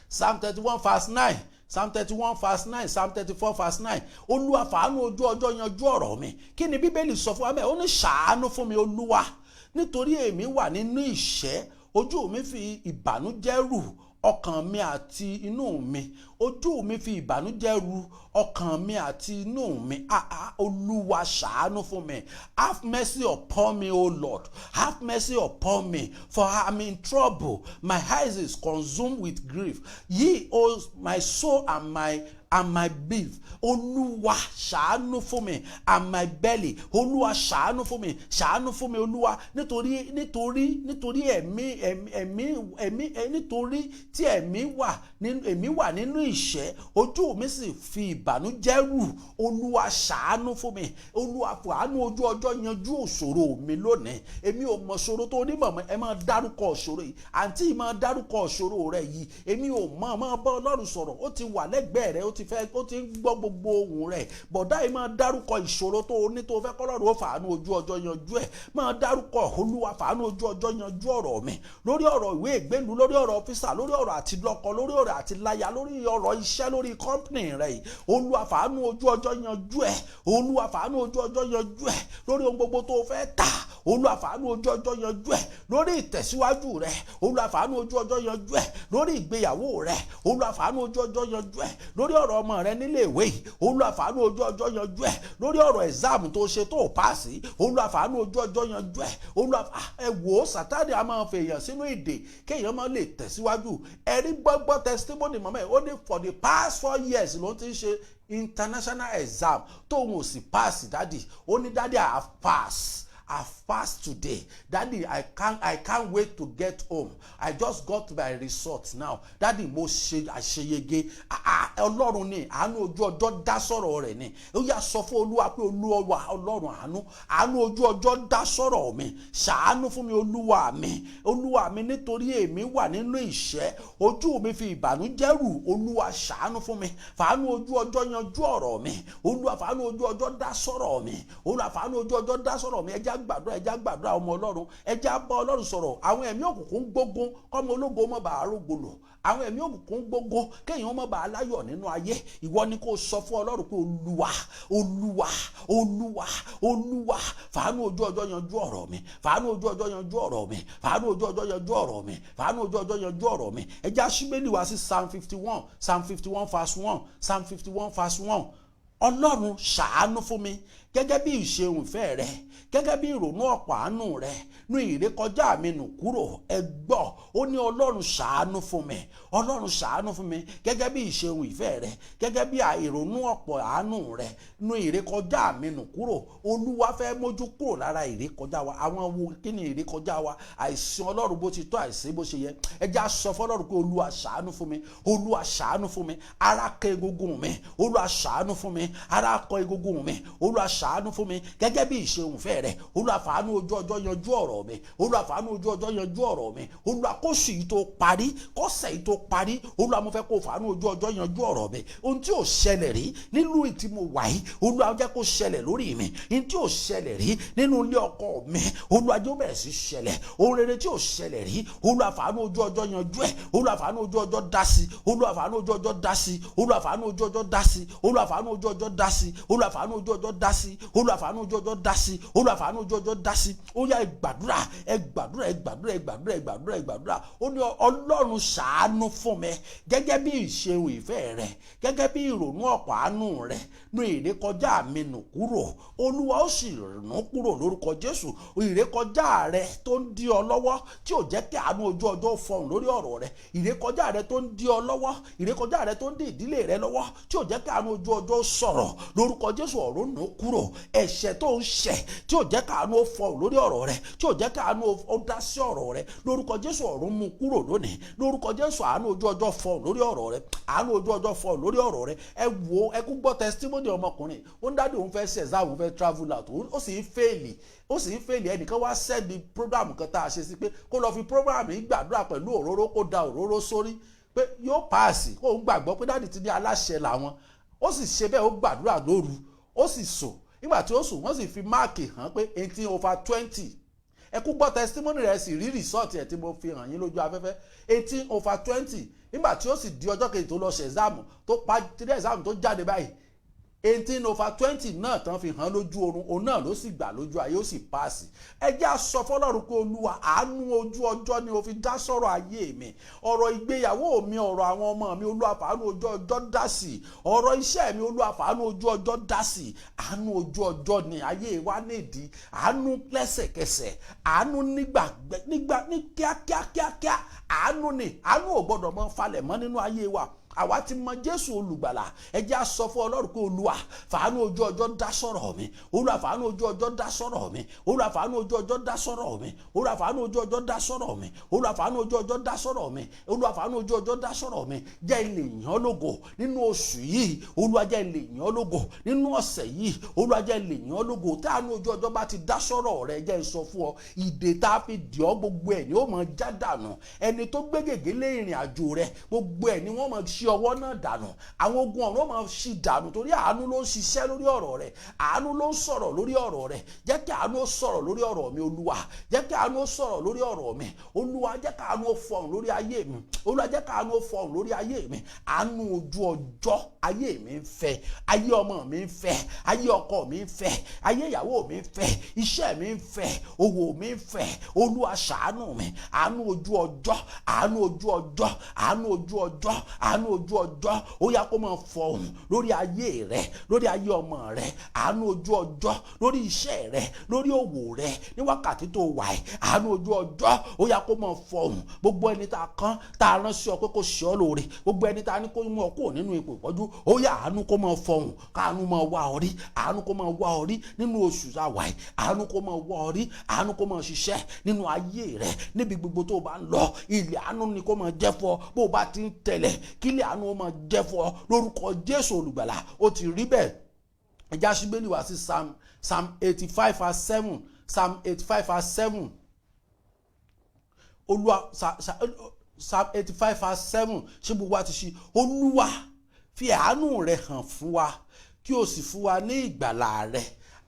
Psalm 31 verse 9. Psalm 31 verse 9. Psalm 34 verse 9. Olúwa, fàánú ojú ọjọ́ yanjú ọ̀rọ̀ mi. Kí ni Bíbélì sọ fún wa mẹ́? Ó ní ṣàánú fún mi, Olúwa, nítorí èmi wà nínú ìṣẹ́. Ojú mi fi ìbànújẹ́ rù, ọkàn mi àti inú mi. Ojú mi fi ìbànújẹ́ ru, ọkàn mi àti inú mi. Ah ah, Olúwa, ṣàánú fún mi. Have mercy upon me, O Lord, have mercy upon me, for I am in trouble. My eyes is consumed with grief, yea, O my soul and my beef. Olúwa, ṣàánú fún mi, and my belly. Olúwa, ṣàánú fún mi. Ṣàánú fún mi, Olúwa, nítorí ẹ̀mí nítorí tí ẹ̀mí wà nínú, èmi wà nínú ìṣẹ́, ojú mi sì fi ìbànújẹ́ rù. Olúwa, ṣàánú fún mi. Olúwa, fàánú ojú ọjọ́ yanjú òṣòro mi lónìí. Èmi ò mọ̀ ṣòro tó ní mọ̀mọ́. Ẹ máa dárúkọ òṣòro yìí. Àǹtí, máa dárúkọ òṣòro rẹ yìí. Èmi ò mọ̀. Máa bá Ọlọ́run sọ̀rọ̀. Ó ti wà lẹ́gbẹ̀ẹ́ rẹ, ó ti fẹ́, ó ti ń gbọ́ gbogbo ohùn rẹ̀. Bọ̀dá yìí, máa dárúkọ ìṣòro tó o ní tó o fẹ́ kọ́lọ́run ó fàánú ojú ọjọ́ yanjú ẹ̀. Máa dárúkọ. Olúwa, fàánú ojú ọjọ́ yanjú ọ̀rọ̀ mi, lórí ọ̀rọ̀ ìwé ìgbélú, lórí ọ̀rọ̀ ọ́fíìsà, lórí ọ̀rọ̀ àti lọ́kọ, lórí ọ̀rọ̀ àti láya, lórí ọ̀rọ̀ iṣẹ́, lórí company rẹ̀ yìí. Olúwa, fàánú ojú ọjọ́ yanjú ẹ̀. Olúwa, fàánú ojú ọjọ́ yanjú ẹ̀ lórí ohun gbogbo tó o fẹ́ tà. Olúwa fàánú ojú ọjọ́ yanjú ẹ̀ lórí ìtẹ̀síwájú rẹ. Olúwa fàánú ojú ọjọ́ yanjú ẹ̀ lórí ìgbéyàwó rẹ. Olúwa fàánú ojú ọjọ́ yanjú ẹ̀ lórí ọ̀rọ̀ ọmọ rẹ nílé ìwé yìí. Olúwa fàánú ojú ọjọ́ yanjú ẹ̀ lórí ọ̀rọ̀ exam tó ṣe tó pass. Olúwa fàánú ojú ọjọ́ yanjú ẹ̀. Olúwa, ẹ wò ó, Sátánì a máa fèèyàn sínú ìdè kéèyàn máa lè tẹ̀síwájú. Ẹ̀rí gbọ́gbọ́ testimony mọ́mọ́ ẹ̀, ó ní for the past 4 years ló ti ń ṣe international exam tóun ò sì pass. Daddy, ó ní, "Daddy, I have passed. I've passed today. Daddy, I can't wait to get home. I just got my result now. Daddy, mo ṣe àṣeyege." Ọlọ́run ni àánú ojú ọjọ́ dá sọ̀rọ̀ rẹ̀ ni. Ó yá, sọ fún Olúwa pé, "Olúwa Ọlọ́run àánú, àánú ojú ọjọ́ dá sọ̀rọ̀ mi. Ṣàánú fún mi, Olúwa mi, Olúwa mi, nítorí èmi wà nínú ìṣẹ́, ojú mi fi ìbànújẹ́ rù. Olúwa, ṣàánú fún mi, fàánú ojú ọjọ́ yanjú ọ̀rọ̀ mi. Olúwa, fàánú ojú ọjọ́ dá sọ̀rọ̀ mi. Olúwa, fàánú ojú ọjọ́ dá sọ̀rọ̀ mi." Ẹ jẹ́ á gbàdúrà, ẹ jẹ́ á gbàdúrà, ọmọ Ọlọ́run. Ẹ jẹ́ á bá Ọlọ́run sọ̀rọ̀. Àwọn ẹ̀mí òkùnkùn gbógun kọ́mọ ológo mọ́ bàá rógbòlò. Àwọn ẹ̀mí òkùnkùn gbógun kéèyàn má bàa láyọ̀ nínú ayé. Ìwọ ni kó sọ fún Ọlọ́run pé, "Olúwa, Olúwa, Olúwa, Olúwa, fàánú ojú ọjọ́ yanjú ọ̀rọ̀ mi. Fàánú ojú ọjọ́ yanjú ọ̀rọ̀ mi. Fàánú ojú ọjọ́ yanjú ọ̀rọ̀ mi. Fàánú ojú ọjọ́ yanjú ọ̀rọ̀ mi." Ẹ jẹ́ á ṣí Bíbélì wá sí Psalm 51, Psalm 51 verse 1, Psalm 51 verse 1. Ọlọ́run, ṣàánú fún mi gẹ́gẹ́ bí ìṣeun ìfẹ́ rẹ, gẹ́gẹ́ bí ìrònú ọ̀pọ̀ àánú rẹ, nu ìrékọjá mi nù kúrò. Ẹ gbọ́, ó ní, "Ọlọ́run, ṣàánú fún mi. Ọlọ́run, ṣàánú fún mi gẹ́gẹ́ bí ìṣeun ìfẹ́ rẹ, gẹ́gẹ́ bí ìrònú ọ̀pọ̀ àánú rẹ, nu ìrékọjá mi nù kúrò." Olúwa fẹ́ mójú kúrò lára ìrékọjá wa. Àwọn wo kí ni ìrékọjá wa? Àìsìn Ọlọ́run bó ti tọ́, àìsìn bó ṣe yẹ. Ẹ jẹ́ á sọ fọlọ́run pé, "Olúwa, ṣàánú fún mi. Olúwa, ṣàánú fún mi. Ara kọ egungun mi. Olúwa, ṣàánú fún mi. Ara kọ egungun mi. Olúwa, ṣàánú fún mi gẹ́gẹ́ bí ìṣeun ìfẹ́ rẹ. Olúwa, fàánú ojú ọjọ́ yanjú ọ̀rọ̀ mi. Olúwa, fàánú ojú ọjọ́ yanjú ọ̀rọ̀ mi. Olúwa, kóṣù yìí tó parí, kọ́sẹ̀ yìí tó parí, Olúwa, mo fẹ́ kó fàánú ojú ọjọ́ yanjú ọ̀rọ̀ mi. Ohun tí ò ṣẹlẹ̀ rí nílùú tí mo wà yìí, Olúwa, jẹ́ kó ṣẹlẹ̀ lórí mi. Ohun tí ò ṣẹlẹ̀ rí nínú ilé ọkọ mi, Olúwa, jẹ́ ó bẹ̀rẹ̀ sí ṣẹlẹ̀. Ohun rere tí ò ṣẹlẹ̀ rí, Olúwa, fàánú ojú ọjọ́ yanjú ẹ̀. Olúwa, fàánú ojú ọjọ́ dá sí. Olúwa, fàánú ojú ọjọ́ dá sí. Olúwa, fàánú ojú ọjọ́ dá sí. Olúwa, fàánú ojú ọjọ́ dá sí. Olúwa, fàánú ojú ọjọ́ dá sí. Olúwa, fàánú ojú ọjọ́ dá sí. Olúwa, fàánú ojú ọjọ́ dá sí." Ó yá, ẹ gbàdúrà, ẹ gbàdúrà, ẹ gbàdúrà, ẹ gbàdúrà, ẹ gbàdúrà, ẹ gbàdúrà. Ó ní, "Ọlọ́run, ṣàánú fún mi gẹ́gẹ́ bí ìṣeun ìfẹ́ rẹ, gẹ́gẹ́ bí ìrònú ọ̀pọ̀ àánú rẹ, nu ìrékọjá mi nù kúrò." Olúwa ó sì nù kúrò lórúkọ Jésù. Ìrékọjá rẹ tó ń dí ọ lọ́wọ́, tí ò jẹ́ kí àánú ojú ọjọ́ fọhùn lórí ọ̀rọ̀ rẹ, ìrékọjá rẹ tó ń dí ọ lọ́wọ́, ìrékọjá rẹ tó ń dí ìdílé rẹ lọ́wọ́, tí ò jẹ́ kí àánú ojú ọjọ́ sọ̀rọ̀, lórúkọ Jésù, ọ̀run nù kúrò. Ẹ̀ṣẹ̀ tó ń ṣẹ̀ tí ò jẹ́ kí àánú fọhùn lórí ọ̀rọ̀ rẹ, tí ò jẹ́ kí àánú ó dá sí ọ̀rọ̀ rẹ, lórúkọ Jésù, ọ̀run mú kúrò lónìí. Lórúkọ Jésù, àánú ojú ọjọ́ fọhùn lórí ọ̀rọ̀ rẹ. Àánú ojú ọjọ́ fọhùn lórí ọ̀rọ̀ rẹ. Ẹ wo, ẹ kú gbọ́ testimony ọmọkùnrin. Ó ń daddy, òun fẹ́ ṣe exam, òun fẹ́ travel out, ó sì ń fail, ó sì ń fail. Ẹnìkan wá send program kan tá a ṣe sí pé kó lọ fi program yìí gbàdúrà pẹ̀lú òróró, kó da òróró sórí, pé yóò pass, kó ń gbàgbọ́ pé daddy ti ní aláṣẹ làwọn. Ó sì ṣe bẹ́ẹ̀, ó gbàdúrà lóru, ó sì sùn. Nígbà tí ó sùn, wọ́n sì fi mark hàn pé 18/20. Ẹ kú gbọ́ testimony rẹ̀, sì rí result ẹ̀ tí mo fi hàn yín lójú afẹ́fẹ́, 18/20. Nígbà tí ó sì di ọjọ́ kejì tó lọ ṣe exam, tó pa three exam, tó jáde báyìí, 18/20 náà tán fi hàn lójú oorun, òun náà ló sì gbà lójú ayé, ó sì pass. Ẹ jẹ́ á sọ fọlọ́run pé, "Olúwa, àánú ojú ọjọ́ ni o fi dá sọ̀rọ̀ ayé mi, ọ̀rọ̀ ìgbéyàwó mi, ọ̀rọ̀ àwọn ọmọ mi. Olúwa, fàánú ojú ọjọ́ dá sí. Ọ̀rọ̀ iṣẹ́ mi, Olúwa, fàánú ojú ọjọ́ dá sí." Àánú ojú ọjọ́ ni ayé wa nídìí. Àánú lẹ́sẹ̀kẹsẹ̀, àánú nígbà nígbà ní kíákíá kíákíá. Àánú ni, àánú ò gbọ́dọ̀ mọ́ falẹ̀ mọ́ nínú ayé wa. Àwa ti mọ Jésù olùgbàlà. Ẹ jẹ́ á sọ fún Ọlọ́run pé, "Olúwa, fàánú ojú ọjọ́ dá sọ̀rọ̀ mi. Olúwa, fàánú ojú ọjọ́ dá sọ̀rọ̀ mi. Olúwa, fàánú ojú ọjọ́ dá sọ̀rọ̀ mi. Olúwa, fàánú ojú ọjọ́ dá sọ̀rọ̀ mi. Olúwa, fàánú ojú ọjọ́ dá sọ̀rọ̀ mi. Olúwa, fàánú ojú ọjọ́ dá sọ̀rọ̀ mi. Jẹ́ n lè yìn ọ́ lógo nínú oṣù yìí. Olúwa, jẹ́ n lè yìn ọ́ lógo nínú ọ̀sẹ̀ yìí. Olúwa, jẹ́ n lè yìn ọ́ lógo." Tí àánú ojú ọjọ́ bá ti dá sọ̀rọ̀ rẹ, jẹ́ n sọ fún ọ, ìdè tá a fi dì ọ́, gbogbo ẹ̀ ni ó mọ já dànù. Ẹni tó gbé gègé lé ìrìn àjò rẹ, gbogbo ẹ̀ ni wọ́n mọ ṣí. ọwọ́ náà dànù. Àwọn ogun ọ̀run ó máa ṣí dànù, torí àánú ló ń ṣiṣẹ́ lórí ọ̀rọ̀ rẹ̀, àánú ló ń sọ̀rọ̀ lórí ọ̀rọ̀ rẹ̀. Jẹ́ kí àánú ó sọ̀rọ̀ lórí ọ̀rọ̀ mi, Olúwa. Jẹ́ kí àánú ó sọ̀rọ̀ lórí ọ̀rọ̀ mi, Olúwa. Jẹ́ kí àánú ó fọhùn lórí ayé mi, Olúwa. Jẹ́ kí àánú ó fọhùn lórí ayé mi. Àánú ojú ọjọ́ ayé mi ń fẹ́, ayé ọmọ mi ń fẹ́, ayé ọkọ mi ń fẹ́, ayé ìyàwó mi ń fẹ́, iṣẹ́ mi ń fẹ́, òwò mi ń fẹ́. Olúwa, ṣàánú mi. Àánú ojú ọjọ́, àánú ojú ọjọ́, àánú ojú ọjọ́, àánú ojú ọjọ́, ó yá, kó máa fọhùn lórí ayé rẹ, lórí ayé ọmọ rẹ. Àánú ojú ọjọ́ lórí iṣẹ́ rẹ, lórí òwò rẹ, ní wákàtí tó wà ẹ́. Àánú ojú ọjọ́, ó yá, kó máa fọhùn. Gbogbo ẹni tá a kán, tá a rán sí ọ pé kó ṣe ọ́ lóore, gbogbo ẹni tá a ní kó mú ọ kúrò nínú ipò ìpọ́jú, ó yá, àánú kó máa fọhùn. Káàánú máa wá ọ rí, àánú kó máa wá ọ rí nínú oṣù tá a wà ẹ́. Àánú kó máa wá ọ rí, àánú kó máa ṣiṣẹ́ nínú ayé rẹ. Níbi gbogbo tó o bá ń lọ, ilẹ̀ àánú ni kó máa jẹ́ fún ọ. Bó o bá ti ń tẹ̀lẹ̀, kílẹ̀ àánú ó máa jẹ́ fún ọ lórúkọ Jésù Olùgbàlà. Ó ti rí bẹ́ẹ̀. Ẹ jẹ́ á ṣí Bíbélì wá sí Psalm 85 verse 7, Psalm 85 verse 7. Olúwa, Psalm 85 verse 7. Ṣé gbogbo wa ti ṣí? Olúwa, fi àánú rẹ hàn fún wa, kí o sì fún wa ní ìgbàlà rẹ.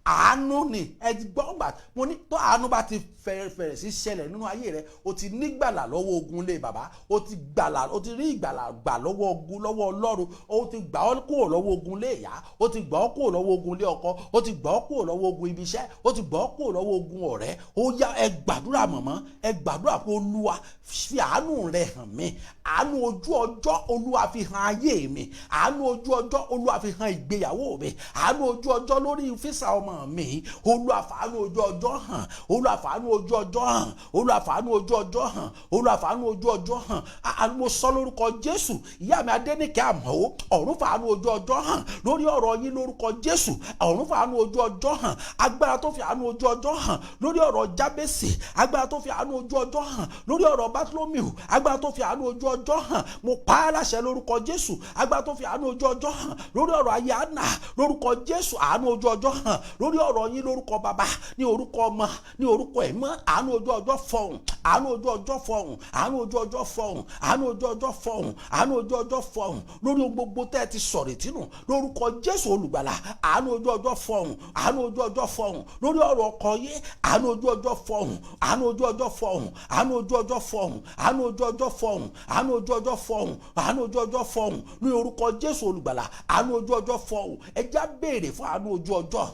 Àánú ni ẹ ti gbọ́ gbà. Mo ní tó àánú bá ti fẹ̀rẹ̀ sí ṣẹlẹ̀ nínú ayé rẹ, o ti nígbàlà lọ́wọ́ ogun lé bàbá, o ti gbàlà, o ti rí ìgbàlà gbà lọ́wọ́ ogun, lọ́wọ́ Ọlọ́run. O ti gbà ọ́ kúrò lọ́wọ́ ogun lé ìyá, o ti gbà ọ́ kúrò lọ́wọ́ ogun lé ọkọ, o ti gbà ọ́ kúrò lọ́wọ́ ogun ibi iṣẹ́, o ti gbà ọ́ kúrò lọ́wọ́ ogun ọ̀rẹ́. Ó yá, ẹ gbàdúrà mọ̀mọ́, ẹ gbàdúrà pé, Olúwa, fi àánú rẹ hàn mí. Àánú ojú ọjọ́, Olúwa, fi hàn ayé mi. Àánú ojú ọjọ́, Olúwa, fi hàn ìgbéyàwó mi. Àánú ojú ọjọ́ lórí visa ọmọ mi. Olúwa, fàánú ojú ọjọ́ hàn. Olúwa, fàánú ojú ọjọ́ hàn. Olúwa, fàánú ojú ọjọ́ hàn. Olúwa, fàánú ojú ọjọ́ hàn. Mo sọ lórúkọ Jésù. Ìyá mi Adéníkẹ́ Àmọ́, ọ̀run fàánú ojú ọjọ́ hàn lórí ọ̀rọ̀ yín lórúkọ Jésù. Ọ̀run fàánú ojú ọjọ́ hàn. Agbára tó fi àánú ojú ọjọ́ hàn lórí ọ̀rọ̀ Jábèsì, agbára tó fi àánú ojú ọjọ́ hàn lórí ọ̀rọ̀ Bátólómìù, agbára tó fi àánú ojú ọjọ́ hàn, mo pa á láṣẹ lórúkọ Jésù. Agbára tó fi àánú ojú ọjọ́ hàn lórí ọ̀rọ̀ ayé àná lórúkọ Jésù, àánú ojú ọjọ́ hàn lórí ọ̀rọ̀ yín lórúkọ Bàbá, ní orúkọ Ọmọ, ní orúkọ Ẹ̀mọ́. Àánú ojú ọjọ́ fọhùn, àánú ojú ọjọ́ fọhùn, àánú ojú ọjọ́ fọhùn, àánú ojú ọjọ́ fọhùn, àánú ojú ọjọ́ fọhùn lórí ohun gbogbo tẹ́ ẹ ti sọ̀rọ̀ ìtínú lórúkọ Jésù Olùgbàlà. Àánú ojú ọjọ́ fọhùn, àánú ojú ọjọ́ fọhùn lórí ọ̀rọ̀ ọkọ yé. Àánú ojú ọjọ́ fọhùn, àánú ojú ọjọ́ fọhùn, àánú ojú ọjọ́ fọhùn, àánú ojú ọjọ́ fọhùn, àánú ojú ọjọ́ fọhùn, àánú ojú ọjọ́ fọhùn ní orúkọ Jésù Olùgbàlà. Àánú ojú ọjọ́ fọhùn. Ẹ já béèrè fún àánú ojú ọjọ́,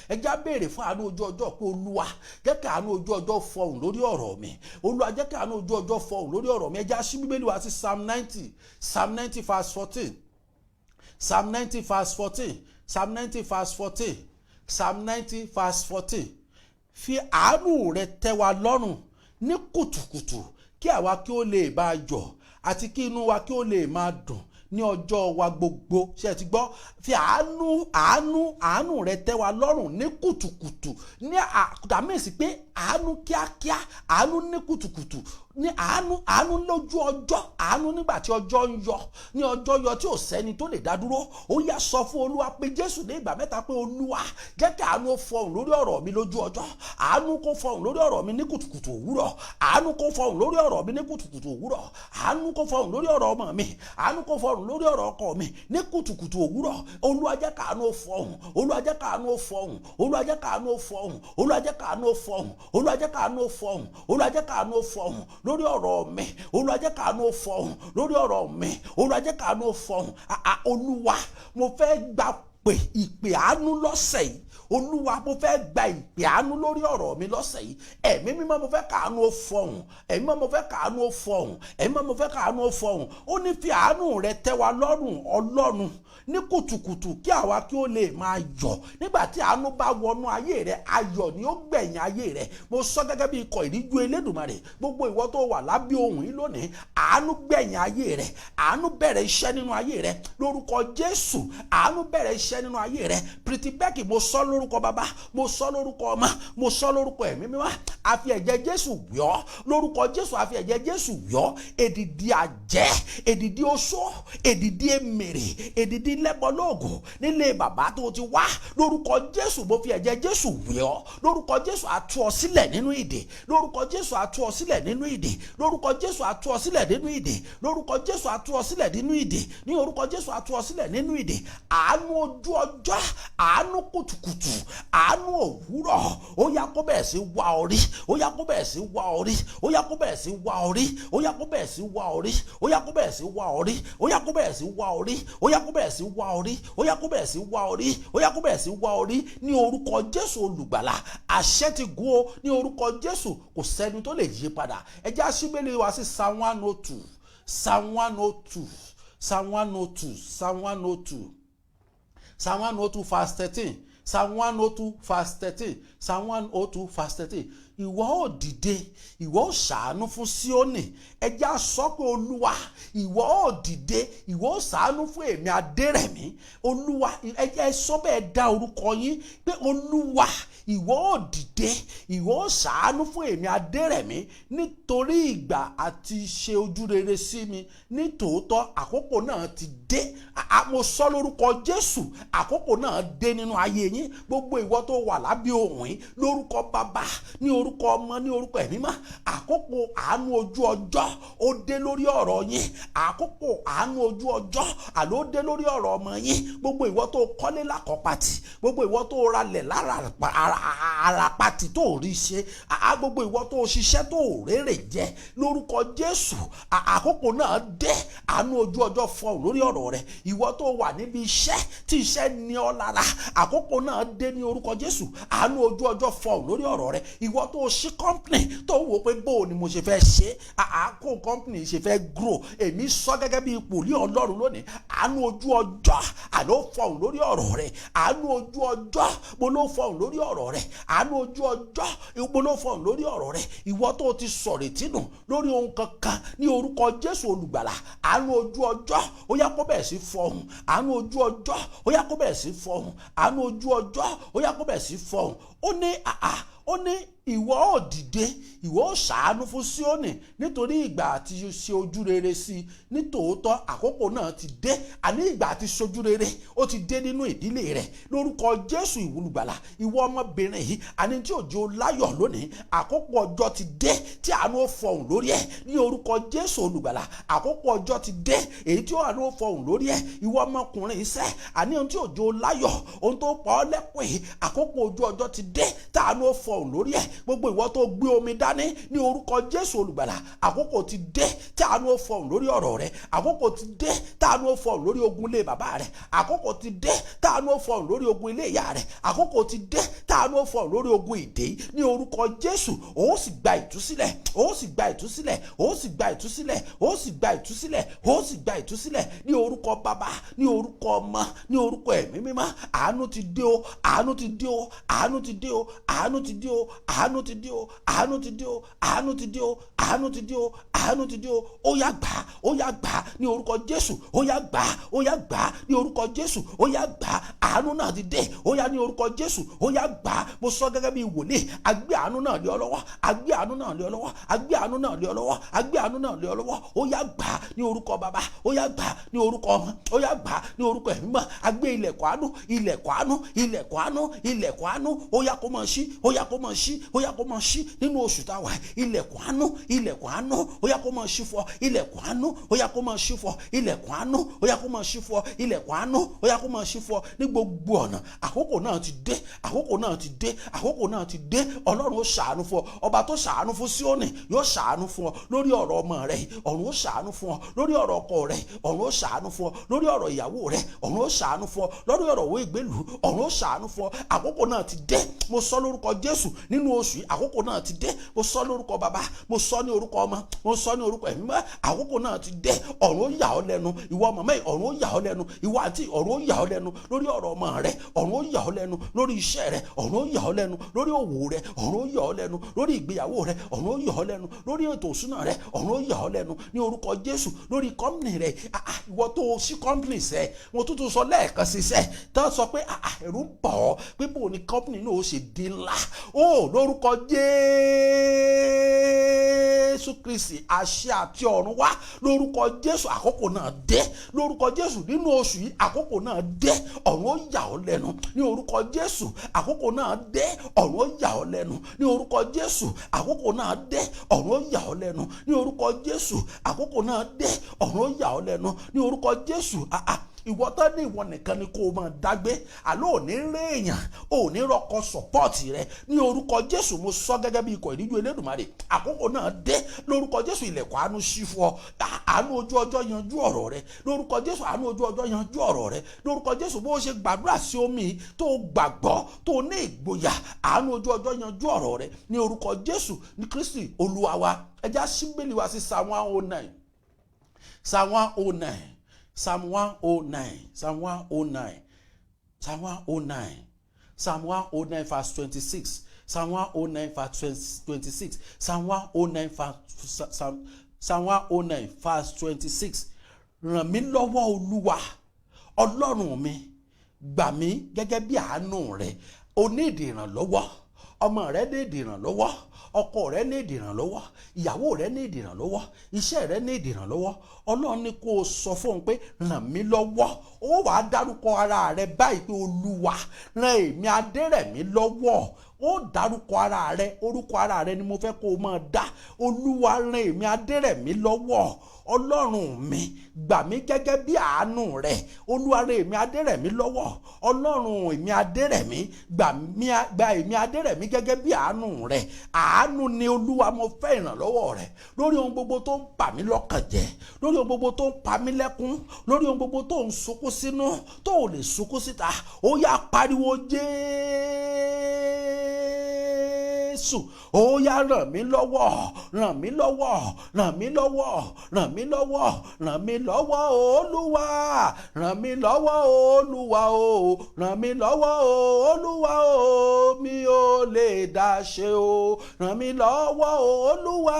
ẹ já béèrè fún àánú ojú ọjọ́ pé, Olúwa, jẹ́ kí àánú ojú ọjọ́ fọhùn lórí ọ̀rọ̀ mi. Olúwa, jẹ́ kí àánú ojú ọjọ́ fọhùn lórí ọ̀rọ̀ mi. Ẹ já sí Bíbélì wá sí Psalm 90, Psalm 90 verse 14, Psalm 90 verse 14, Psalm 90 verse 14, Psalm 90 verse 14. Fi àánú rẹ tẹ́ wa lọ́rùn ní kùtùkùtù, kí àwa kí ó lè bá a yọ̀, àti kí inú wa kí ó lè máa dùn ní ọjọ́ wa gbogbo. Ṣe ẹ ti gbọ́? Fi àánú, àánú, àánú rẹ tẹ́ wa lọ́rùn ní kùtùkùtù, ní àdàmẹ́sì pé àánú kíákíá, àánú ní kùtùkùtù, ní àánú, àánú lójú ọjọ́, àánú nígbà tí ọjọ́ ń yọ, ní ọjọ́ yọ tí ò sẹ́ni tó lè dá dúró. Ó yá, sọ fún Olúwa pé, Jésù ní ìgbà mẹ́ta pé, Olúwa, jẹ́ kí àánú ó fọhùn lórí ọ̀rọ̀ mi lójú ọjọ́. Àánú kó fọhùn lórí ọ̀rọ̀ mi ní kùtùkùtù òwúrọ̀. Àánú kó fọhùn lórí ọ̀rọ̀ mi ní kùtùkùtù òwúrọ̀. Àánú kó fọhùn lórí ọ̀rọ̀ ọmọ mi. Àánú kó fọhùn lórí ọ̀rọ̀ ọkọ mi ní kùtùkùtù òwúrọ̀. Olúwa, jẹ́ káàánú ó fọhùn. Olúwa, jẹ́ káàánú ó fọhùn. Olúwa, jẹ́ káàánú ó fọhùn. Olúwa, jẹ́ káàánú ó fọhùn. Olúwa, jẹ́ káàánú ó fọhùn. Olúwa, jẹ́ káàánú ó fọhùn lórí ọ̀rọ̀ mi. Olúwa, jẹ́ káàánú ó fọhùn lórí ọ̀rọ̀ mi. Olúwa, jẹ́ káàánú ó fọhùn. Olúwa, mo fẹ́ gba pè ìpè àánú lọ́sẹ̀ yìí. Olúwa, mo fẹ́ gba ìpè àánú lórí ọ̀rọ̀ mi lọ́sẹ̀ yìí. Ẹ̀mí Mímọ́, mo fẹ́ káàánú ó fọhùn. Ẹ̀mí Mímọ́, mo fẹ́ káàánú ó fọhùn. Ẹ̀mí Mímọ́, mo fẹ́ káàánú ó fọhùn. Ó ní, fi àánú rẹ tẹ́ wa lọ́rùn, Ọlọ́run, ní kùtùkùtù, kí àwa kí ó lè máa yọ̀. Nígbà tí àánú bá wọnú ayé rẹ, ayọ̀ ni ó gbẹ̀yìn ayé rẹ. Mo sọ gẹ́gẹ́ bí ikọ̀ ìríjú Elédùmarè, gbogbo ìwọ tó wà lábẹ́ ohùn yìí lónìí, àánú gbẹ̀yìn ayé rẹ. Àánú bẹ̀rẹ̀ iṣẹ́ nínú ayé rẹ lórúkọ Jésù. Àánú bẹ̀rẹ̀ iṣẹ́. iṣẹ́ nínú ayé rẹ. Pretty Becky, mo sọ lórúkọ bàbá, mo sọ lórúkọ ọmọ, mo sọ lórúkọ ẹ̀mí mímọ́, àfi ẹ̀jẹ̀ Jésù wẹ̀ ọ́. Lórúkọ Jésù, àfi ẹ̀jẹ̀ Jésù wẹ̀ ọ́. Èdìdí àjẹ́, èdìdí oṣó, èdìdí èmèrè, èdìdí lẹ́bọlóògùn nílé bàbá tó ti wá, lórúkọ Jésù, mo fi ẹ̀jẹ̀ Jésù wẹ̀ ọ́. Lórúkọ Jésù, a tú ọ sílẹ̀ nínú ìdè. Lórúkọ Jésù, a tú ọ sílẹ̀ nínú ìdè. Lórúkọ Jésù, a tú ọ sílẹ̀ nínú ìdè. Lórúkọ Jésù, a tú ọ sílẹ̀ nínú ìdè. Ní orúkọ Jésù, a tú ọ sílẹ̀ nínú ìdè. Àánú ojú ọjọ́, àánú kùtùkùtù, àánú òwúrọ̀, ó yá, kó bẹ̀rẹ̀ sí wá ọ rí. Ó yá, kó bẹ̀rẹ̀ sí wá ọ rí. Ó yá, kó bẹ̀rẹ̀ sí wá ọ rí. Ó yá, kó bẹ̀rẹ̀ sí wá ọ rí. Ó yá, kó bẹ̀rẹ̀ sí wá ọ rí. Ó yá, kó bẹ̀rẹ̀ sí wá ọ rí. Ó yá, kó bẹ̀rẹ̀ sí wá ọ rí. Ó yá, kó bẹ̀rẹ̀ sí wá ọ rí. Ó yá, kó bẹ̀rẹ̀ sí wá ọ rí ní orúkọ Jésù olùgbàlà. Àṣẹ ti gún o ní orúkọ Jésù, kò sẹ́ni tó lè yí padà. Ẹ jẹ́ á ṣí Bíbélì wa sí Psalm 102, Psalm 102, Psalm 102, Psalm 102, Psalm 102 verse 13, Psalm 102 verse 13, Psalm 102 verse 13. Ìwọ ó dìde, ìwọ ó ṣàánú fún Síónì. Ẹ jẹ́ á sọ pé, Olúwa, ìwọ ó dìde, ìwọ ó ṣàánú fún èmi Adérẹ̀mí. Olúwa, ẹ jẹ́ sọ bẹ́ẹ̀, dá orúkọ yín pé, Olúwa, ìwọ ó dìde, ìwọ ó ṣàánú fún èmi Adérẹ̀mí, nítorí ìgbà àti ṣe ojú rere sí mi, ní tòótọ́ àkókò náà ti dé. Mo sọ lórúkọ Jésù, àkókò náà dé nínú ayé yín. Gbogbo ìwọ tó wà lábẹ́ ohùn yín, lórúkọ bàbá, ní orúkọ ọmọ, ní orúkọ ẹ̀mí mọ́, àkókò àánú ojú ọjọ́, ó dé lórí ọ̀rọ̀ yín. Àkókò àánú ojú ọjọ́ àló dé lórí ọ̀rọ̀ ọmọ yín. Gbogbo ìwọ tó kọ́lé lákọ̀pàtì, gbogbo ìwọ tó ralẹ̀ lára àràpàtì tó rí ṣe, gbogbo ìwọ tó ṣiṣẹ́ tó rérè jẹ, lórúkọ Jésù, àkókò náà dé. Àánú ojú ọjọ́ fọhùn lórí ọ̀rọ̀ rẹ. Ìwọ tó wà níbi iṣẹ́ tí iṣẹ́ ní ọ lára, àkókò náà dé ní orúkọ Jésù. Àánú ojú ọjọ́ fọhùn lórí ọ̀rọ̀ rẹ. Ìwọ tó ṣí company, tó wò pé bó o ni mo ṣe fẹ́ ṣe, àákó company ṣe fẹ́ grow, èmi sọ gẹ́gẹ́ bí ipò ní Ọlọ́run lónìí, àánú ojú ọjọ́ àló fọhùn lórí ọ̀rọ̀ rẹ. Àánú ojú ọjọ́ mo ló fọhùn lórí ọ̀rọ̀ rẹ. Àánú ojú ọjọ́ mo ló fọhùn lórí ọ̀rọ̀ rẹ. Ìwọ tó ti sọ̀rètí nù lórí ohun kankan, ní orúkọ Jésù olùgbàlà, àánú ojú ọjọ́, ó yá, kó bẹ̀rẹ̀ sí fọhùn. Àánú ojú ọjọ́, ó yá, kó bẹ̀rẹ̀ sí fọhùn. Àánú ojú ọjọ́, ó yá, kó bẹ̀rẹ̀ sí fọhùn. Ó ní àà, ó ní, ìwọ ó dìde, ìwọ ó ṣàánú fún Síónì, nítorí ìgbà àti ṣe ojú rere sí i, nítòótọ́ àkókò náà ti dé. Àní ìgbà àti ṣojú rere, ó ti dé nínú ìdílé rẹ lórúkọ Jésù ìwúlùgbàlà. Ìwọ ọmọbìnrin yìí, àní tí òjò láyọ̀ lónìí, àkókò ọjọ́ ti dé tí àánú ó fọhùn lórí ẹ̀ ní orúkọ Jésù olùgbàlà. Àkókò ọjọ́ ti dé èyí tí àánú ó fọhùn lórí ẹ̀. Ìwọ ọmọkùnrin iṣẹ́, àní ohun tí òjò láyọ̀, ohun tó pọ̀ ọ́ lẹ́kùn yìí, àkókò ojú ọjọ́ ti dé tí àánú ó fọhùn lórí ẹ̀. Gbogbo ìwọ tó gbé omi dání, ní orúkọ Jésù olùgbàlà, àkókò ti dé tí àánú ó fọhùn lórí ọ̀rọ̀ rẹ. Àkókò ti dé tí àánú ó fọhùn lórí ogun ilé bàbá rẹ. Àkókò ti dé tí àánú ó fọhùn lórí ogun ilé ìyá rẹ. Àkókò ti dé tí àánú ó fọhùn lórí ogun ìdè ní orúkọ Jésù. Ó sì gba ìtúsílẹ̀, ó sì gba ìtúsílẹ̀, ó sì gba ìtúsílẹ̀, ó sì gba ìtúsílẹ̀, ó sì gba ìtúsílẹ̀ ní orúkọ bàbá, ní orúkọ ọmọ, ní orúkọ ẹ̀mí mímọ́. Àánú ti dé o, àánú ti dé o, àánú ti dé o, àánú ti dé o, àánú ti dé o, àánú ti dé o, àánú ti dé o, àánú ti dé o, àánú ti dé o. Ó yá, gbà. Ó yá, gbà ní orúkọ Jésù. Ó yá, gbà. Ó yá, gbà ní orúkọ Jésù. Ó yá, gbà. Àánú náà ti dé. Ó yá, ní orúkọ Jésù, ó yá, gbà. Mo sọ gẹ́gẹ́ bí wòlíì, agbé àánú náà lé ọ lọ́wọ́, agbé àánú náà lé ọ lọ́wọ́, agbé àánú náà lé ọ lọ́wọ́, agbé àánú náà lé ọ lọ́wọ́. Ó yá, gbà ní orúkọ bàbá. Ó yá, gbà ní orúkọ ọmọ. Ó yá, gbà ní orúkọ ẹ̀mí mọ́. Agbé ilẹ̀kùn àánú, ilẹ̀kùn àánú, ilẹ̀kùn àánú, ilẹ̀kùn àánú, ó yá, kó máa ṣí. Ó yá, kó máa ṣí. Ó yá, kó máa ṣí nínú oṣù táwa. Ilẹ̀kùn àánú, ilẹ̀kùn àánú, ó yá, kó máa ṣí fún ọ. Ilẹ̀kùn àánú, ó yá, kó máa ṣí fún ọ. Ilẹ̀kùn àánú, ó yá, kó máa ṣí fún ọ. Ilẹ̀kùn àánú, ó yá, kó máa ṣí fún ọ ní gbogbo ọ̀nà. Àkókò náà ti dé, àkókò náà ti dé, àkókò náà ti dé. Ọlọ́run ó ṣàánú fún ọ. Ọba tó ṣàánú fún Síónì yóò ṣàánú fún ọ lórí ọ̀rọ̀ ọmọ rẹ. Ọ̀run ó ṣàánú fún ọ lórí ọ̀rọ̀ ọkọ rẹ. Ọ̀run ó ṣàánú fún ọ lórí ọ̀rọ̀ ìyàwó rẹ. Ọ̀run ó ṣàánú fún ọ lórí ọ̀rọ̀ òwe ìgbélú. Ọ̀run ó ṣàánú fún ọ. Àkókò náà ti dé. Mo sọ lórúkọ Jésù, nínú oṣù Oṣù yìí, àkókò náà ti dé. Mo sọ lórúkọ Bàbá, mo sọ ní orúkọ Ọmọ, mo sọ ní orúkọ Ẹ̀mí mọ́. Àkókò náà ti dé. Ọ̀run ó yà ọ́ lẹ́nu. Ìwọ màmá yìí, ọ̀run ó yà ọ́ lẹ́nu. Ìwọ àǹtí, ọ̀run ó yà ọ́ lẹ́nu lórí ọ̀rọ̀ ọmọ rẹ. Ọ̀run ó yà ọ́ lẹ́nu lórí iṣẹ́ rẹ. Ọ̀run ó yà ọ́ lẹ́nu lórí òwò rẹ. Ọ̀run ó yà ọ́ lẹ́nu lórí ìgbéyàwó rẹ. Ọ̀run ó yà ọ́ lẹ́nu lórí ètò ìṣúná rẹ. Ọ̀run ó yà ọ́ lẹ́nu ní orúkọ Jésù lórí company rẹ. Ah, ah, ìwọ tó o sí company sẹ́, mo tún tún sọ lẹ́ẹ̀kan sísẹ́ tó sọ pé ah, ah, ẹ̀rù ń bà ọ́ pé bò ní company náà ó ṣe di ńlá ó. Lórúkọ Jésù Kristi, àṣẹ àti ọ̀run wá, lórúkọ Jésù, àkókò náà dé. Lórúkọ Jésù, nínú oṣù yìí, àkókò náà dé. Ọ̀run ó yà ọ́ lẹ́nu ní orúkọ Jésù. Àkókò náà dé. Ọ̀run ó yà ọ́ lẹ́nu ní orúkọ Jésù. Àkókò náà dé. Ọ̀run ó yà ọ́ lẹ́nu ní orúkọ Jésù. Àkókò náà dé. Ọ̀run ó yà ọ́ lẹ́nu ní orúkọ Jésù. Ah, ah, ìwọ tán ní ìwọ nìkan ni kó o máa dágbé, àlọ́ ò ní rí èèyàn, ò ní rọkọ support rẹ, ní orúkọ Jésù, mo sọ gẹ́gẹ́ bí ikọ̀ ìríjú Elédùmarè, àkókò náà dé. Lórúkọ Jésù, ilẹ̀kùn àánú ṣí fún ọ. Àánú ojú ọjọ́ yanjú ọ̀rọ̀ rẹ. Lórúkọ Jésù, àánú ojú ọjọ́ yanjú ọ̀rọ̀ rẹ. Lórúkọ Jésù, bó o ṣe gbàdúrà sí omi tó gbàgbọ́, tó ní ìgboyà, àánú ojú ọjọ́ yanjú ọ̀rọ̀ rẹ ní orúkọ Jésù ní Kristi Olúwa wa. Ẹ já síbélì wá sí Psalm 109, Psalm 109, Psalm 109, Psalm 109, Psalm 109, Psalm 109 verse 26, Psalm 109 verse 26, Psalm 109 verse Psalm 109 verse 26. Ràn mí lọ́wọ́, Olúwa Ọlọ́run mi, gbà mí gẹ́gẹ́ bí àánú rẹ. O ní ìdí ìrànlọ́wọ́. Ọmọ rẹ ní ìdí ìrànlọ́wọ́, ọkọ rẹ ní ìdí ìrànlọ́wọ́, ìyàwó rẹ ní ìdí ìrànlọ́wọ́, iṣẹ́ rẹ ní ìdí ìrànlọ́wọ́. Ọlọ́run ní kó o sọ fóun pé, "Ràn mí lọ́wọ́." Ó wàá dárúkọ ara rẹ báyìí pé, "Olúwa, ràn èmi Adérẹ̀mí lọ́wọ́." Ó dárúkọ ara rẹ. Orúkọ ara rẹ ni mo fẹ́ kó o máa dá. "Olúwa, ràn èmi Adérẹ̀mí lọ́wọ́. Ọlọ́run mi, gbà mí gẹ́gẹ́ bí àánú rẹ. Olúwa, ràn èmi Adérẹ̀mí lọ́wọ́. Ọlọ́run èmi Adérẹ̀mí, gbà mí, gba èmi Adérẹ̀mí gẹ́gẹ́ bí àánú rẹ." Àánú ni. Olúwa, mo fẹ́ ìrànlọ́wọ́ rẹ lórí ohun gbogbo tó ń bà mí lọ́kàn jẹ́, lórí ohun gbogbo tó ń pa mí lẹ́kún, lórí ohun gbogbo tó ń sunkún sínú tó ò lè sunkún síta. Ó yá, pariwo, "Jésù, ó yá, ràn mí lọ́wọ́, ràn mí lọ́wọ́, ràn mí lọ́wọ́, ràn mí lọ́wọ́, ràn mí lọ́wọ́. Olúwa, ràn mí lọ́wọ́. Olúwa o, ràn mí lọ́wọ́ o. Olúwa o, mi ò lè dá ṣe o. Ràn mí lọ́wọ́ o. Olúwa,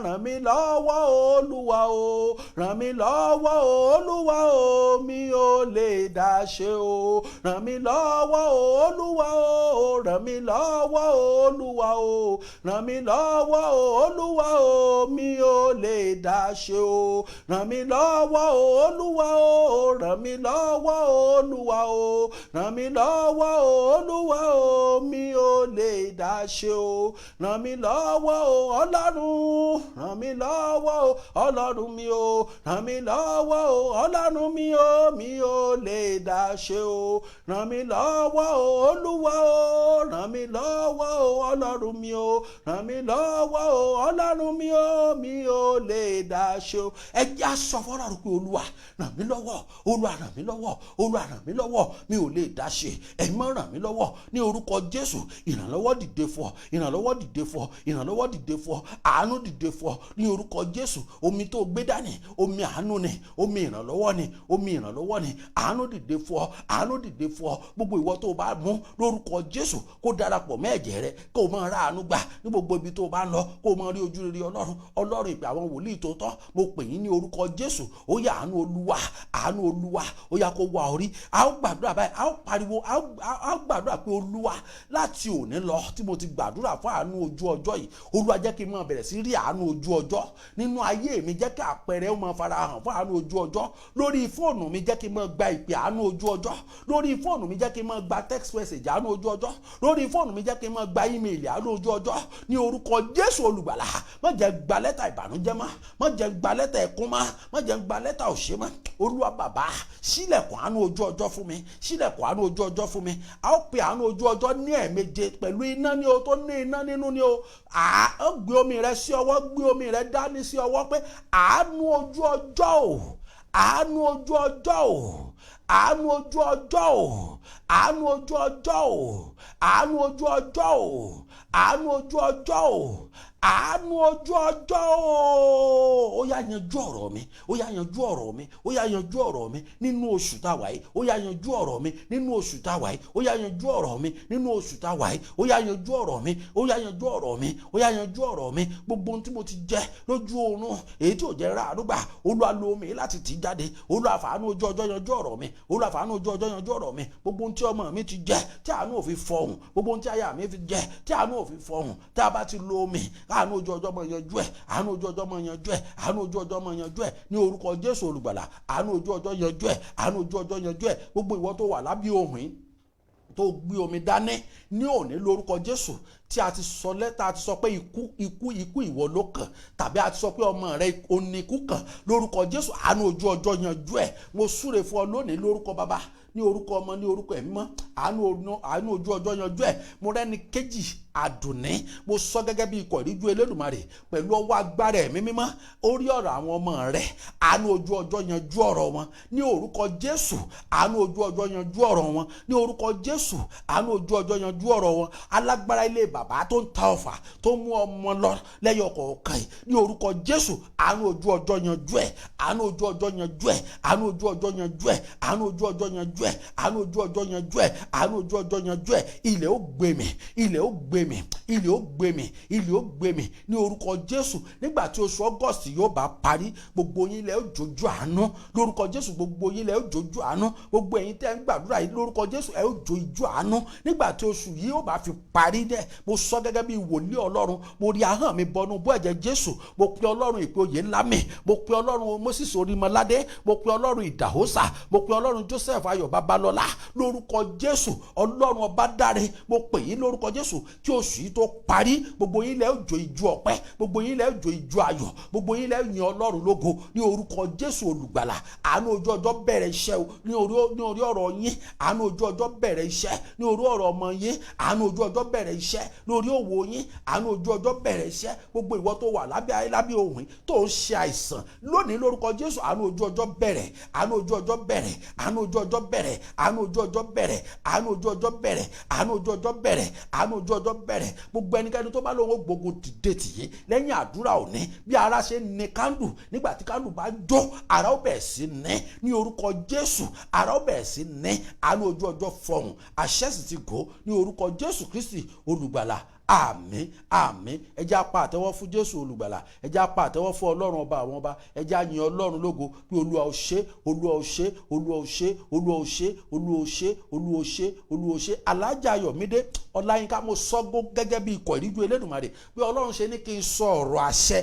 ràn mí lọ́wọ́. Olúwa o, ràn mí lọ́wọ́ o. Olúwa o, mi ò lè dá ṣe o. Ràn mí lọ́wọ́ o. Olúwa o, ràn mí lọ́wọ́ o. Olúwa o, ràn mí lọ́wọ́ o. Olúwa o, mi ò lè dá ṣe o. Ràn mí lọ́wọ́ o. Olúwa o, ràn mí lọ́wọ́ o. Olúwa o, ràn mí lọ́wọ́ o. Olúwa o, mi ò lè dá ṣe o. Ràn mí lọ́wọ́ o. Ọlọ́run, ràn mí lọ́wọ́ o. Ọlọ́run mi o, ràn mí lọ́wọ́ o. Ọlọ́run mi o, mi ò lè dá ṣe o. Ràn mí lọ́wọ́ o. Olúwa o, ràn mí lọ́wọ́ o. Ọlọ́run mi o, ràn mí lọ́wọ́ o. Ọlọ́run mi o, mi ò lè dá ṣe o. Ẹ jẹ́ á sọ fọ́lọ́run pé, "Olúwa, ràn mí lọ́wọ́. Olúwa, ràn mí lọ́wọ́. Olúwa, ràn mí lọ́wọ́. Mi ò lè dá ṣe. Ẹ̀yin mọ́, ràn mí lọ́wọ́." Ní orúkọ Jésù, ìrànlọ́wọ́ dìde fún ọ. Ìrànlọ́wọ́ dìde fún ọ. Ìrànlọ́wọ́ dìde fún ọ. Àánú dìde fún ọ ní orúkọ Jésù. Omi tó gbé dání, omi àánú ni, omi ìrànlọ́wọ́ ni, omi ìrànlọ́wọ́ ni. Àánú dìde fún ọ. Àánú dìde fún ọ. Gbogbo ìwọ tó o bá mú, lórúkọ Jésù, kó darapọ̀ mọ́ ẹ̀jẹ̀ rẹ, kó o máa ra àánú gbà ní gbogbo ibi tó o bá ń lọ, kó o máa rí ojú rere Ọlọ́run. Ọlọ́run ìpè àwọn wòlíì tó tọ́, mo pè yín ní orúkọ Jésù. Ó yá, àánú Olúwa, àánú Olúwa, ó yá, kó wá orí. A ó gbàdúrà báyìí, a ó pariwo, a ó gbàdúrà pé, "Olúwa, láti òní lọ tí mo ti gbàdúrà fún àánú ojú ọjọ́ yìí, Olúwa, jẹ́ kí n máa bẹ̀rẹ̀ sí rí àánú ojú ọjọ́ nínú ayé mi. Jẹ́ kí àpẹẹrẹ ó máa fara hàn fún àánú ojú ọjọ́ lórí fóònù mi. Jẹ́ kí n máa gba ìpè àánú ojú ọjọ́ lórí fóònù mi. Jẹ́ kí n máa gba text message àánú ojú ọjọ́ lórí fóònù mi. Jẹ́ kí n máa gba email àánú ojú ọjọ́ ní orúkọ Jésù Olùgbàlà. Má jẹ́ gba lẹ́tà ìbànújẹ́ mọ́. Má jẹ́ gba lẹ́tà ẹ̀kún mọ́. Má jẹ́ gba lẹ́tà òṣè mọ́. Olúwa bàbá, ṣílẹ̀kùn àánú ojú ọjọ́ fún mi. Ṣílẹ̀kùn àánú ojú ọjọ́ fún mi." A ó pe àánú ojú ọjọ́ ní ẹ̀ẹ̀méje pẹ̀lú iná ní o, tó ní iná nínú ní o. À ó gbé omi rẹ sí ọwọ́, gbé omi rẹ dání sí ọwọ́ pé, "Àánú ojú ọjọ́ o, àánú ojú ọjọ́ o, àánú ojú ọjọ́ o, àánú ojú ọjọ́ o, àánú ojú ọjọ́ o, Àánú ojú ọjọ́ o, àánú ojú ọjọ́ o, ó yá yanjú ọ̀rọ̀ mi, ó yá yanjú ọ̀rọ̀ mi, ó yá yanjú ọ̀rọ̀ mi nínú oṣù tá a wà yìí, ó yá yanjú ọ̀rọ̀ mi nínú oṣù tá a wà yìí, ó yá yanjú ọ̀rọ̀ mi nínú oṣù tá a wà yìí, ó yá yanjú ọ̀rọ̀ mi, ó yá yanjú ọ̀rọ̀ mi, ó yá yanjú ọ̀rọ̀ mi. Gbogbo ohun tí mo ti jẹ lójú oorun èyí tí ò jẹ́ ráàánú gbà, Olúwa lo omi láti tì í jáde. Olúwa fàánú ojú ọjọ́ yanjú ọ̀rọ̀ mi, Olúwa fàánú ojú ọjọ́ yanjú ọ̀rọ̀ mi. Gbogbo ohun tí ọmọ mi ti jẹ tí àánú ò fi fọhùn, gbogbo ohun tí aya mi fi jẹ tí àánú ò fi fọhùn, tí a bá ti lo omi, àánú ojú ọjọ́ máa yanjú ẹ̀, àánú ojú ọjọ́ máa yanjú ẹ̀, àánú ojú ọjọ́ máa yanjú ẹ̀ ní orúkọ Jésù olùgbàlà. Àánú ojú ọjọ́ yanjú ẹ̀, àánú ojú ọjọ́ yanjú ẹ̀. Gbogbo ìwọ tó wà lábẹ́ ohùn yìí tó gbé omi dání ní òní lórúkọ Jésù, tí a ti sọ lẹ́tà, a ti sọ pé ikú, ikú, ikú ìwọ ló kàn, tàbí a ti sọ pé ọmọ rẹ òní ikú kàn, lórúkọ Jésù àánú ojú ọjọ́ yanjú ẹ̀. Mo súre fún ọ lónìí lórúkọ Bàbá, ní orúkọ Ọmọ, ní orúkọ Ẹ̀mí mọ́. Àánú ojú ọjọ́ yanjú ẹ̀. Mo rẹ́ni kejì Àdùnní, mo sọ gẹ́gẹ́ bí ikọ̀ ìríjú Elédùmarè pẹ̀lú ọwọ́ agbára Ẹ̀mí mímọ́ orí ọ̀rọ̀ àwọn ọmọ rẹ̀, àánú ojú ọjọ́ yanjú ọ̀rọ̀ wọn ní orúkọ Jésù. Àánú ojú ọjọ́ yanjú ọ̀rọ̀ wọn ní orúkọ Jésù. Àánú ojú ọjọ́ yanjú ọ̀rọ̀ wọn. Alágbára ilé bàbá tó ń ta ọfà tó mú ọmọ lọ lẹ́yọ kọ̀ọ̀kan yìí ní orúkọ Jésù, àánú ojú ọjọ́ yanjú ẹ̀, àánú ojú ọjọ́ yanjú ẹ̀, àánú ojú ọjọ́ yanjú ẹ̀, àánú ojú ọjọ́ yanjú ẹ̀, àánú ojú ọjọ́ yanjú ẹ̀, àánú ojú ọjọ́ yanjú ẹ̀. Ilẹ̀ ó gbé mi, ilẹ̀ ó gbé mi, ilẹ̀ ó gbé mi, ilẹ̀ ó gbé mi ní orúkọ Jésù. Nígbà tí oṣù August yóò bá parí, gbogbo yín lẹ ó jójú àánú lórúkọ Jésù. Gbogbo yín lẹ ó jójú àánú. Gbogbo ẹ̀yin tẹ́ ń gbàdúrà yìí lórúkọ Jésù, ẹ ó jójú àánú nígbà tí oṣù yìí yóò bá fi parí dẹ̀. Mo sọ gẹ́gẹ́ bí wòlíì Ọlọ́run, mo rí ahọ́n mi bọnú bọ́ ẹ̀jẹ̀ Jésù. Mo pe Ọlọ́run ìpè oyè ńlá mi, mo pe Ọlọ́run Moses Orímọládé, mo pe Ọlọ́run Ìdàhósà, mo pe Ọlọ́run Joseph Ayọ̀ Babalọ́lá lórúkọ Jésù. Ọlọ́run ọba dáre, mo pè yín lórúkọ Jésù, kí oṣù yìí tó parí, gbogbo yín lẹ ó jó ijó ọpẹ́, gbogbo yín lẹ ó jó ijó ayọ̀, gbogbo yín lẹ ó yin Ọlọ́run lógo ní orúkọ Jésù olùgbàlà. Àánú ojú ọjọ́ bẹ̀rẹ̀ iṣẹ́ o ní orí ọ̀rọ̀ yín. Àánú ojú ọjọ́ bẹ̀rẹ̀ iṣẹ́ ní orí ọ̀rọ̀ ọmọ yín. Àánú ojú ọjọ́ bẹ̀rẹ̀ iṣẹ́ lórí òwò yín. Àánú ojú ọjọ́ bẹ̀rẹ̀ iṣẹ́. Gbogbo ìwọ tó wà lábẹ́ ayé lábẹ́ òhun tó ń ṣe àìsàn lónìí lórúkọ Jésù, àánú ojú ọjọ́ bẹ̀rẹ̀, àánú ojú ọjọ́ bẹ̀rẹ̀, àánú ojú ọjọ́ bẹ̀rẹ̀, àánú ojú ọjọ́ bẹ̀rẹ̀, àánú ojú ọjọ́ bẹ̀rẹ̀, àánú ojú ọjọ́ bẹ̀rẹ̀, àánú ojú ọjọ́ bẹ̀rẹ̀. Gbogbo ẹnikẹ́ni tó bá lóun ó gbógun dìde tì í lẹ́yìn àdúrà òní, bí ara ṣe ń ní kándù, nígbà tí kándù bá jó, ara ó bẹ̀rẹ̀ sí ní ní orúkọ Jésù, ara ó bẹ̀rẹ̀ sí ní. Àánú ojú ọjọ́ fọhùn, àṣẹ sì ti gò ní orúkọ Jésù Kristi olùgbàlà. Àmín, àmín. Ẹ jẹ́ á pa àtẹ́wọ́ fún Jésù olùgbàlà, ẹ jẹ́ á pa àtẹ́wọ́ fún Ọlọ́run ọba àwọn ọba, ẹ jẹ́ á yin Ọlọ́run lógo pé Olúwa ó ṣe, Olúwa ó ṣe, Olúwa ó ṣe, Olúwa ó ṣe, Olúwa ó ṣe, Olúwa ó ṣe, Olúwa ó ṣe. Alájà Ayọ̀mídé Ọláyínká, mo sọ́gbó gẹ́gẹ́ bí ikọ̀ ìríjú Elédùmarè pé Ọlọ́run ṣe ní kí n sọ ọ̀rọ̀ àṣẹ.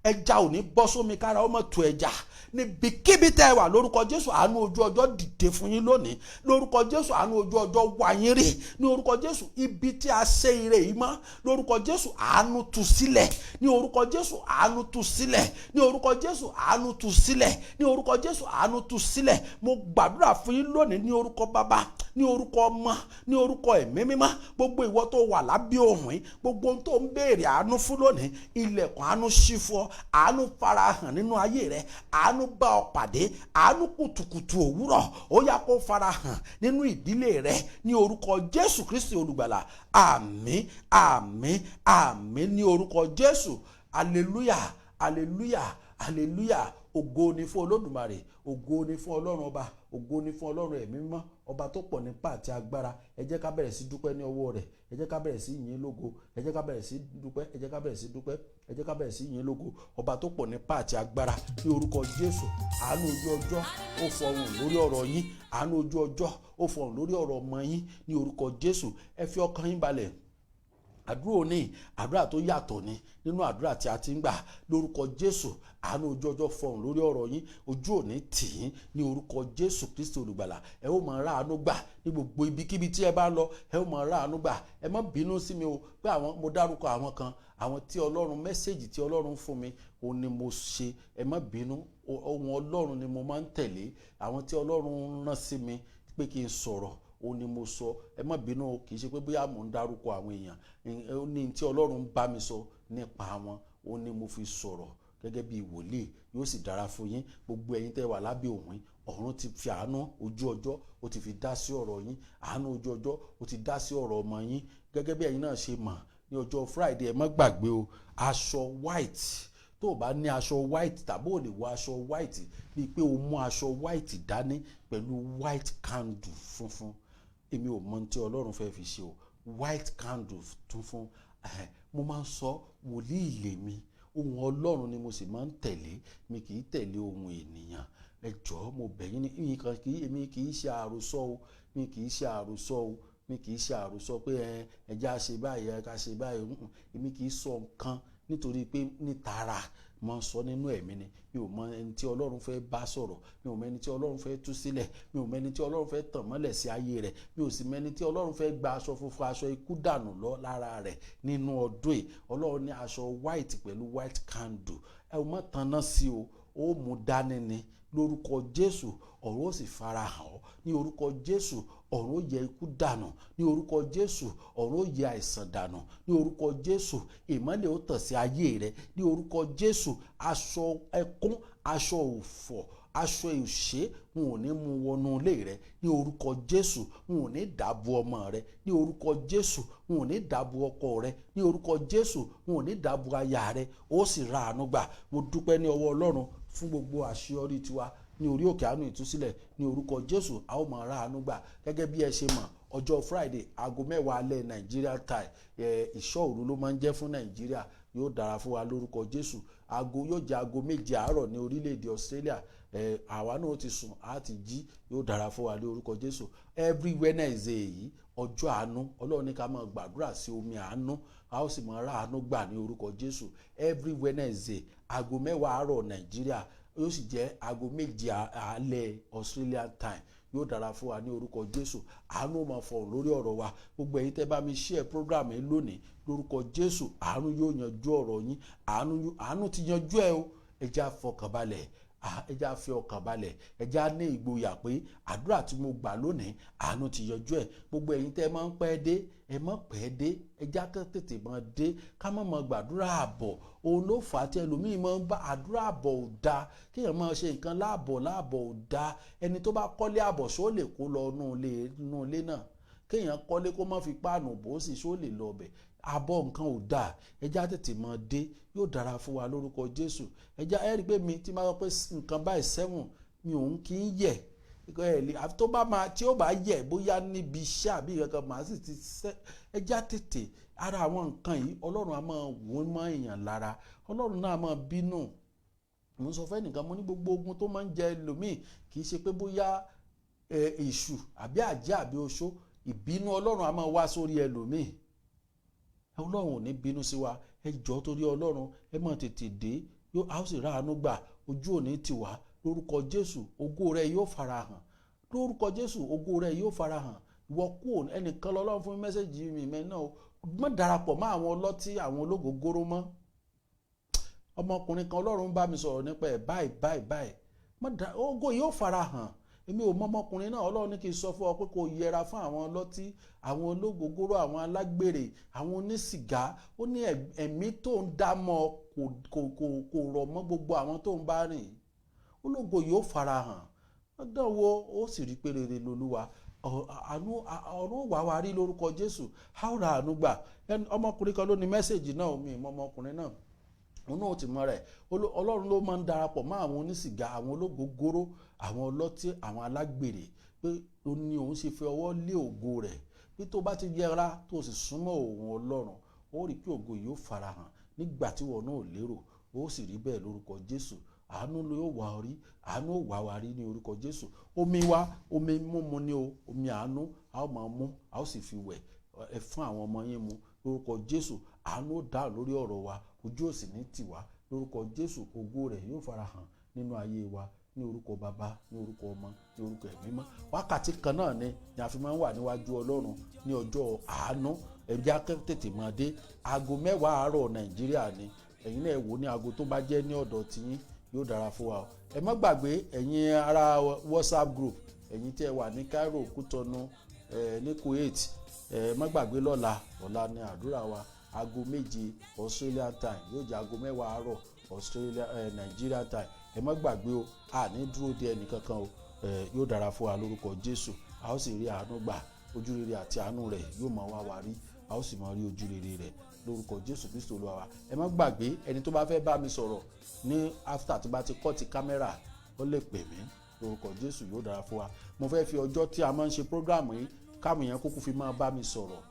Ẹja ò ní bọ́ sómi kára ó mọ̀ tó ẹja. Níbikíbi tẹ́ ẹ wà lórúkọ Jésù, àánú ojú ọjọ́ dìde fún yín lónìí lórúkọ Jésù. Àánú ojú ọjọ́ wá yín rí ní orúkọ Jésù. Ibi tí a ṣe ire yìí mọ́ lórúkọ Jésù, àánú tú sílẹ̀ ní orúkọ Jésù. Àánú tú sílẹ̀ ní orúkọ Jésù. Àánú tú sílẹ̀ ní orúkọ Jésù. Àánú tú sílẹ̀. Mo gbàdúrà fún yín lónìí ní orúkọ Bàbá, ní orúkọ Ọmọ, ní orúkọ Ẹ̀mí mímọ́. Gbogbo ìwọ tó wà lábẹ́ ohùn yìí, gbogbo ohun tó ń béèrè àánú fún lónìí, ilẹ̀kùn àánú ṣí fún ọ. Àánú farahàn nínú ayé rẹ, àánú bá ọ pàdé. Àánú kùtùkùtù òwúrọ̀, ó yá kó farahàn nínú ìdílé rẹ ní orúkọ Jésù Kristi olùgbàlà. Àmín, àmín, àmín ní orúkọ Jésù. Hallelujah, hallelujah, hallelujah. Ògo ni fún Olódùmarè, ògo ni fún Ọlọ́run ọba, ògo ni fún Ọlọ́run Ẹ̀mí mímọ́, ọba tó pọ̀ nípa àti agbára. Ẹ jẹ́ ká bẹ̀rẹ̀ sí dúpẹ́ ní ọwọ́ rẹ̀, ẹ jẹ́ ká bẹ̀rẹ̀ sí yìn lógo, ẹ jẹ́ ká bẹ̀rẹ̀ sí dúpẹ́, ẹ jẹ́ ká bẹ̀rẹ̀ sí dúpẹ́, ẹ jẹ́ ká bẹ̀rẹ̀ sí yìn lógo, ọba tó pọ̀ nípa àti agbára ní orúkọ Jésù. Àánú ojú ọjọ́ ó fọhùn lórí ọ̀rọ̀ yín, àánú ojú ọjọ́ ó fọhùn lórí ọ̀rọ̀ ọmọ yín ní orúkọ Jésù. Ẹ fi ọkàn yín balẹ̀. Àdúrà òní, àdúrà tó yàtọ̀ ni nínú àdúrà tí a ti ń gbà lórúkọ Jésù. Àánú ojú ọjọ́ fọhùn lórí ọ̀rọ̀ yín, ojú òní tì yín ní orúkọ Jésù Kristi olùgbàlà. Ẹ ó máa ráàánú gbà ní gbogbo ibikíbi tí ẹ bá lọ, ẹ ó máa ráàánú gbà. Ẹ má bínú sí mi o pé àwọn mo dárúkọ àwọn kan, àwọn tí Ọlọ́run message tí Ọlọ́run fún mi òun ni mo ṣe. Ẹ má bínú, ohun Ọlọ́run ni mo máa ń tẹ̀lé. Àwọn tí Ọlọ́run rán sí mi pé kí n sọ̀rọ̀ òun ni mo sọ. Ẹ má bínú o, kì í ṣe pé bóyá mò ń dárúkọ àwọn èèyàn. Ó ní tí Ọlọ́run bá mi sọ nípa wọn, òun ni mo fi sọ̀rọ̀ gẹ́gẹ́ bí wòlíì. Yóò sì dára fún yín. Gbogbo ẹ̀yin tẹ́ wà lábẹ́ òun, ọ̀run ti fi àánú ojú ọjọ́, ó ti fi dá sí ọ̀rọ̀ yín. Àánú ojú ọjọ́ ó ti dá sí ọ̀rọ̀ ọmọ yín. Gẹ́gẹ́ bí ẹ̀yin náà ṣe mọ̀, ní ọjọ́ Friday, ẹ má gbàgbé o, aṣọ white. Tó o bá ní aṣọ white tàbí ò lè wọ aṣọ white, bíi pé o mú aṣọ white dání pẹ̀lú white candle funfun. Èmi ò mọ ohun tí Ọlọ́run fẹ́ fi ṣe o. White candle funfun. Mo máa ń sọ, wòlíì lèmi, ohun Ọlọ́run ni mo sì máa ń tẹ̀lé. Mi kì í tẹ̀lé ohun ènìyàn. Ẹ jọ̀ọ́, mo bẹ̀ yín ní nǹkan kì í, èmi kì í ṣe àròsọ o, mi kì í ṣe àròsọ o, mi kì í ṣe àròsọ pé ẹ já ṣe báyìí, ẹ ká ṣe báyìí. Èmi kì í sọ nǹkan nítorí pé nítara mo ń sọ nínú ẹ̀mí ni. Mi ò mọ ẹni tí Ọlọ́run fẹ́ bá sọ̀rọ̀, mi ò mọ ẹni tí Ọlọ́run fẹ́ tú sílẹ̀, mi ò mọ ẹni tí Ọlọ́run fẹ́ tàn mọ́lẹ̀ sí ayé rẹ̀, mi ò sì mọ ẹni tí Ọlọ́run fẹ́ gba aṣọ funfun, aṣọ ikú dànù lọ lára rẹ̀ nínú ọdún yìí. Ọlọ́run ní aṣọ white pẹ̀lú white candle. Ẹ ò mọ̀ tanná sí o, ó mú dání ni. Lórúkọ Jésù, ọ̀run ó sì farahàn ọ́. Ní orúkọ Jésù, ọ̀run ó yẹ ikú dànù. Ní orúkọ Jésù, ọ̀run ó yẹ àìsàn dànù. Ní orúkọ Jésù, ìmọ́lẹ̀ ó tàn sí ayé rẹ. Ní orúkọ Jésù, aṣọ ẹkún, aṣọ òfò, aṣọ ìṣe, wọn ò ní mú wọnú ilé rẹ. Ní orúkọ Jésù, wọn ò ní dàbò ọmọ rẹ. Ní orúkọ Jésù, wọn ò ní dàbò ọkọ rẹ. Ní orúkọ Jésù, wọn ò ní dàbò aya rẹ. Ó sì ra àánú gbà. Mo dúpẹ́ ní ọwọ́ Ọlọ́run fún gbogbo àṣeyọrí tiwa ní orí òkè àánú ìtúsílẹ̀. Ní orúkọ Jésù, a ó máa ra àánú gbà. Gẹ́gẹ́ bí ẹ ṣe mọ̀, ọjọ́ Friday, aago 10 alẹ́ Nigeria time, ìṣọ́ òru ló máa ń jẹ́ fún Nàìjíríà. Yóò dára fún wa lórúkọ Jésù. Aago yóò jẹ́ aago 7 àárọ̀ ní orílẹ̀-èdè Australia. Àwa náà ti sùn, á ti jí. Yóò dára fún wa ní orúkọ Jésù. Every Wednesday yìí, ọjọ́ àánú, Ọlọ́run ní ká máa gbàdúrà sí omi àánú, a ó sì máa ra àánú gbà ní orúkọ Jésù. Every Wednesday, aago 10 àárọ̀ Nàìjíríà, yóò sì jẹ́ aago 7 alẹ́ Australian time. Yóò dára fún wa ní orúkọ Jésù. Àánú máa fọhùn lórí ọ̀rọ̀ wa. Gbogbo ẹ̀yin tẹ́ bá mi share program yìí lónìí, lórúkọ Jésù, àánú yóò yanjú ọ̀rọ̀ yín. Àánú ti yanjú ẹ o. Ẹ jẹ́ á fọkànbalẹ̀, ẹ jẹ́ á fi ọkàn balẹ̀, ẹ jẹ́ á ní ìgboyà pé àdúrà tí mo gbà lónìí, àánú ti yanjú ẹ. Gbogbo ẹ̀yin tẹ́ máa ń pẹ́ dé, ẹ má pẹ́ dé. Ẹ jẹ́ á tètè máa dé, ká má máa gbàdúrà àbọ̀. Òun ló fà á tí ẹlòmíì máa ń bá àdúrà àbọ̀. Ò dáa kéèyàn máa ṣe nǹkan láàbọ̀. Láàbọ̀ ò dáa. Ẹni tó bá kọ́lé àbọ̀, ṣó lè kó lọ nú ilé náà? Kéèyàn kọ́lé kó má fi páànù bò ó sì, ṣó lè lọ bẹ̀? Àbọ̀ nǹkan ò dáa. Ẹ jẹ́ á tètè máa dé. Yóò dára fún wa lórúkọ Jésù. Ẹ jẹ́ ẹ rí i pé mi tí máa sọ pé nǹkan báyìí 7, mi ò ń kí ń yẹ̀ ẹ. Tó bá máa tí ó bá yẹ, bóyá níbi iṣẹ́ àbí kankan, màá sì ti sẹ́. Ẹ jẹ́ á tètè. Ara àwọn nǹkan yìí, Ọlọ́run á máa wò mọ́ èèyàn lára, Ọlọ́run náà máa bínú. Mo ń sọ fẹ́ nìkan, mo ní gbogbo ogun tó máa ń jẹ ẹlòmíì, kì í ṣe pé bóyá èṣù àbí àjẹ́ àbí oṣó. Ìbínú Ọlọ́run á máa wá sórí ẹlòmíì. Ọlọ́run ò ní bínú sí wa. Ẹ jọ̀ọ́, torí Ọlọ́run, ẹ má tètè dé. Yóò a ó sì ráàánú gbà. Ojú òní ti wá lórúkọ Jésù. Ògo rẹ yóò farahàn lórúkọ Jésù. Ògo rẹ yóò farahàn. Ìwọ kú ẹnìkan lọ́lọ́run fún message mi mẹ́ náà, má darapọ̀ mọ́ àwọn ọlọ́tí, àwọn ológógóró mọ́. Ọmọkùnrin kan, Ọlọ́run bá mi sọ̀rọ̀ nípa ẹ̀ báyìí báyìí báyìí. Ògo yóò farahàn. Èmi ò mọ ọmọkùnrin náà. Ọlọ́run ní kí n sọ fún ọ pé kó yẹra fún àwọn ọlọ́tí, àwọn ológógóró, àwọn alágbèrè, àwọn onísìgá. Ó ní ẹ̀mí tó ń dá mọ́ kò rọ̀ mọ́ gbogbo àwọn tó ń bá rìn. Ológo yóò farahàn. Dánwò, ó sì rí pé rere lolúwa. Àánú ọ̀run wà wá rí lórúkọ Jésù. A ó ra àánú gbà. Ọmọkùnrin kan ló ní message náà. Mi ìmọ̀ ọmọkùnrin náà, òun náà ti mọ rẹ̀. Ọlọ́run ló máa ń darapọ̀ mọ́ àwọn onísìgá, àwọn ológógóró, àwọn ọlọ́tí, àwọn alágbèrè, pé ó ní òun ṣe fi ọwọ́ lé ògo rẹ̀, pé tó bá ti yẹra, tó sì súnmọ́ òun Ọlọ́run, ó rí pé ògo yìí ó farahàn nígbà tí wọn náà lérò. Ó sì rí bẹ́ẹ̀ lórúkọ Jésù. Àánú ló yóò wá orí, àánú ó wá wa rí ní orúkọ Jésù. Omi wa, omi mímu ni o, omi àánú. A ó máa mú, a ó sì fi wẹ̀. Ẹ fún àwọn ọmọ yín mu lórúkọ Jésù. Àánú ó dá lórí ọ̀rọ̀ wa, ojú ò sì ní tì wá lórúkọ Jésù. Ògo rẹ̀ yóò farahàn nínú ayé wa, ní orúkọ Bàbá, ní orúkọ Ọmọ, ní orúkọ Ẹ̀mí Mímọ́. Wákàtí kan náà ni a fi máa ń wà níwájú Ọlọ́run ní ọjọ́ àánú. Ẹ̀jẹ̀ tètè máa dé. Aago 10 àárọ̀ Nàìjíríà ni. Ẹ̀yin náà wò ní aago tó bá jẹ́ ní ọ̀dọ̀ tiyín. Yóò dára fún wa o. Ẹ má gbàgbé, ẹ̀yin ará WhatsApp group, ẹ̀yin tí ẹ wà ní Cairo, Kútọ́nù, ẹ ní Kuwait, ẹ má gbàgbé lọ́la. Ọ̀la ni àdúrà wa, aago 7 Australian time, yóò jẹ́ aago 10 àárọ̀ Australia, Nigeria time. Ẹ má gbàgbé o. A ní dúró de ẹnì kankan o. Yóò dára fún wa lórúkọ Jésù. A ó sì rí àánú gbà. Ojú rere àti àánú rẹ̀ yóò máa wá wa rí. A ó sì máa rí ojú rere rẹ̀ lórúkọ Jésù Kristo Olúwa wa. Ẹ má gbàgbé, ẹni tó bá fẹ́ bá mi sọ̀rọ̀ ní after tí bá ti cut camera, ó lè pè mí. Lórúkọ Jésù, yóò dára fún wa. Mo fẹ́ fi ọjọ́ tí a máa ń ṣe program yìí, káwọn èèyàn kúkú fi máa bá mi sọ̀rọ̀,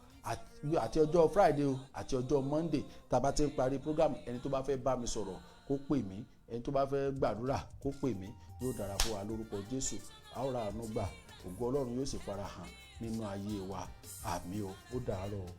àti ọjọ́ Friday o, àti ọjọ́ Monday tá a bá ti ń parí program. Ẹni tó bá fẹ́ bá mi sọ̀rọ̀, kó pè mí. Ẹni tó bá fẹ́ gbàdúrà, kó pè mí. Yóò dára fún wa lórúkọ Jésù. A ó ra àánú gbà, ògo Ọlọ́run yóò sì fara hàn nínú ayé wa. Àmín o. Ó dàárọ̀ o.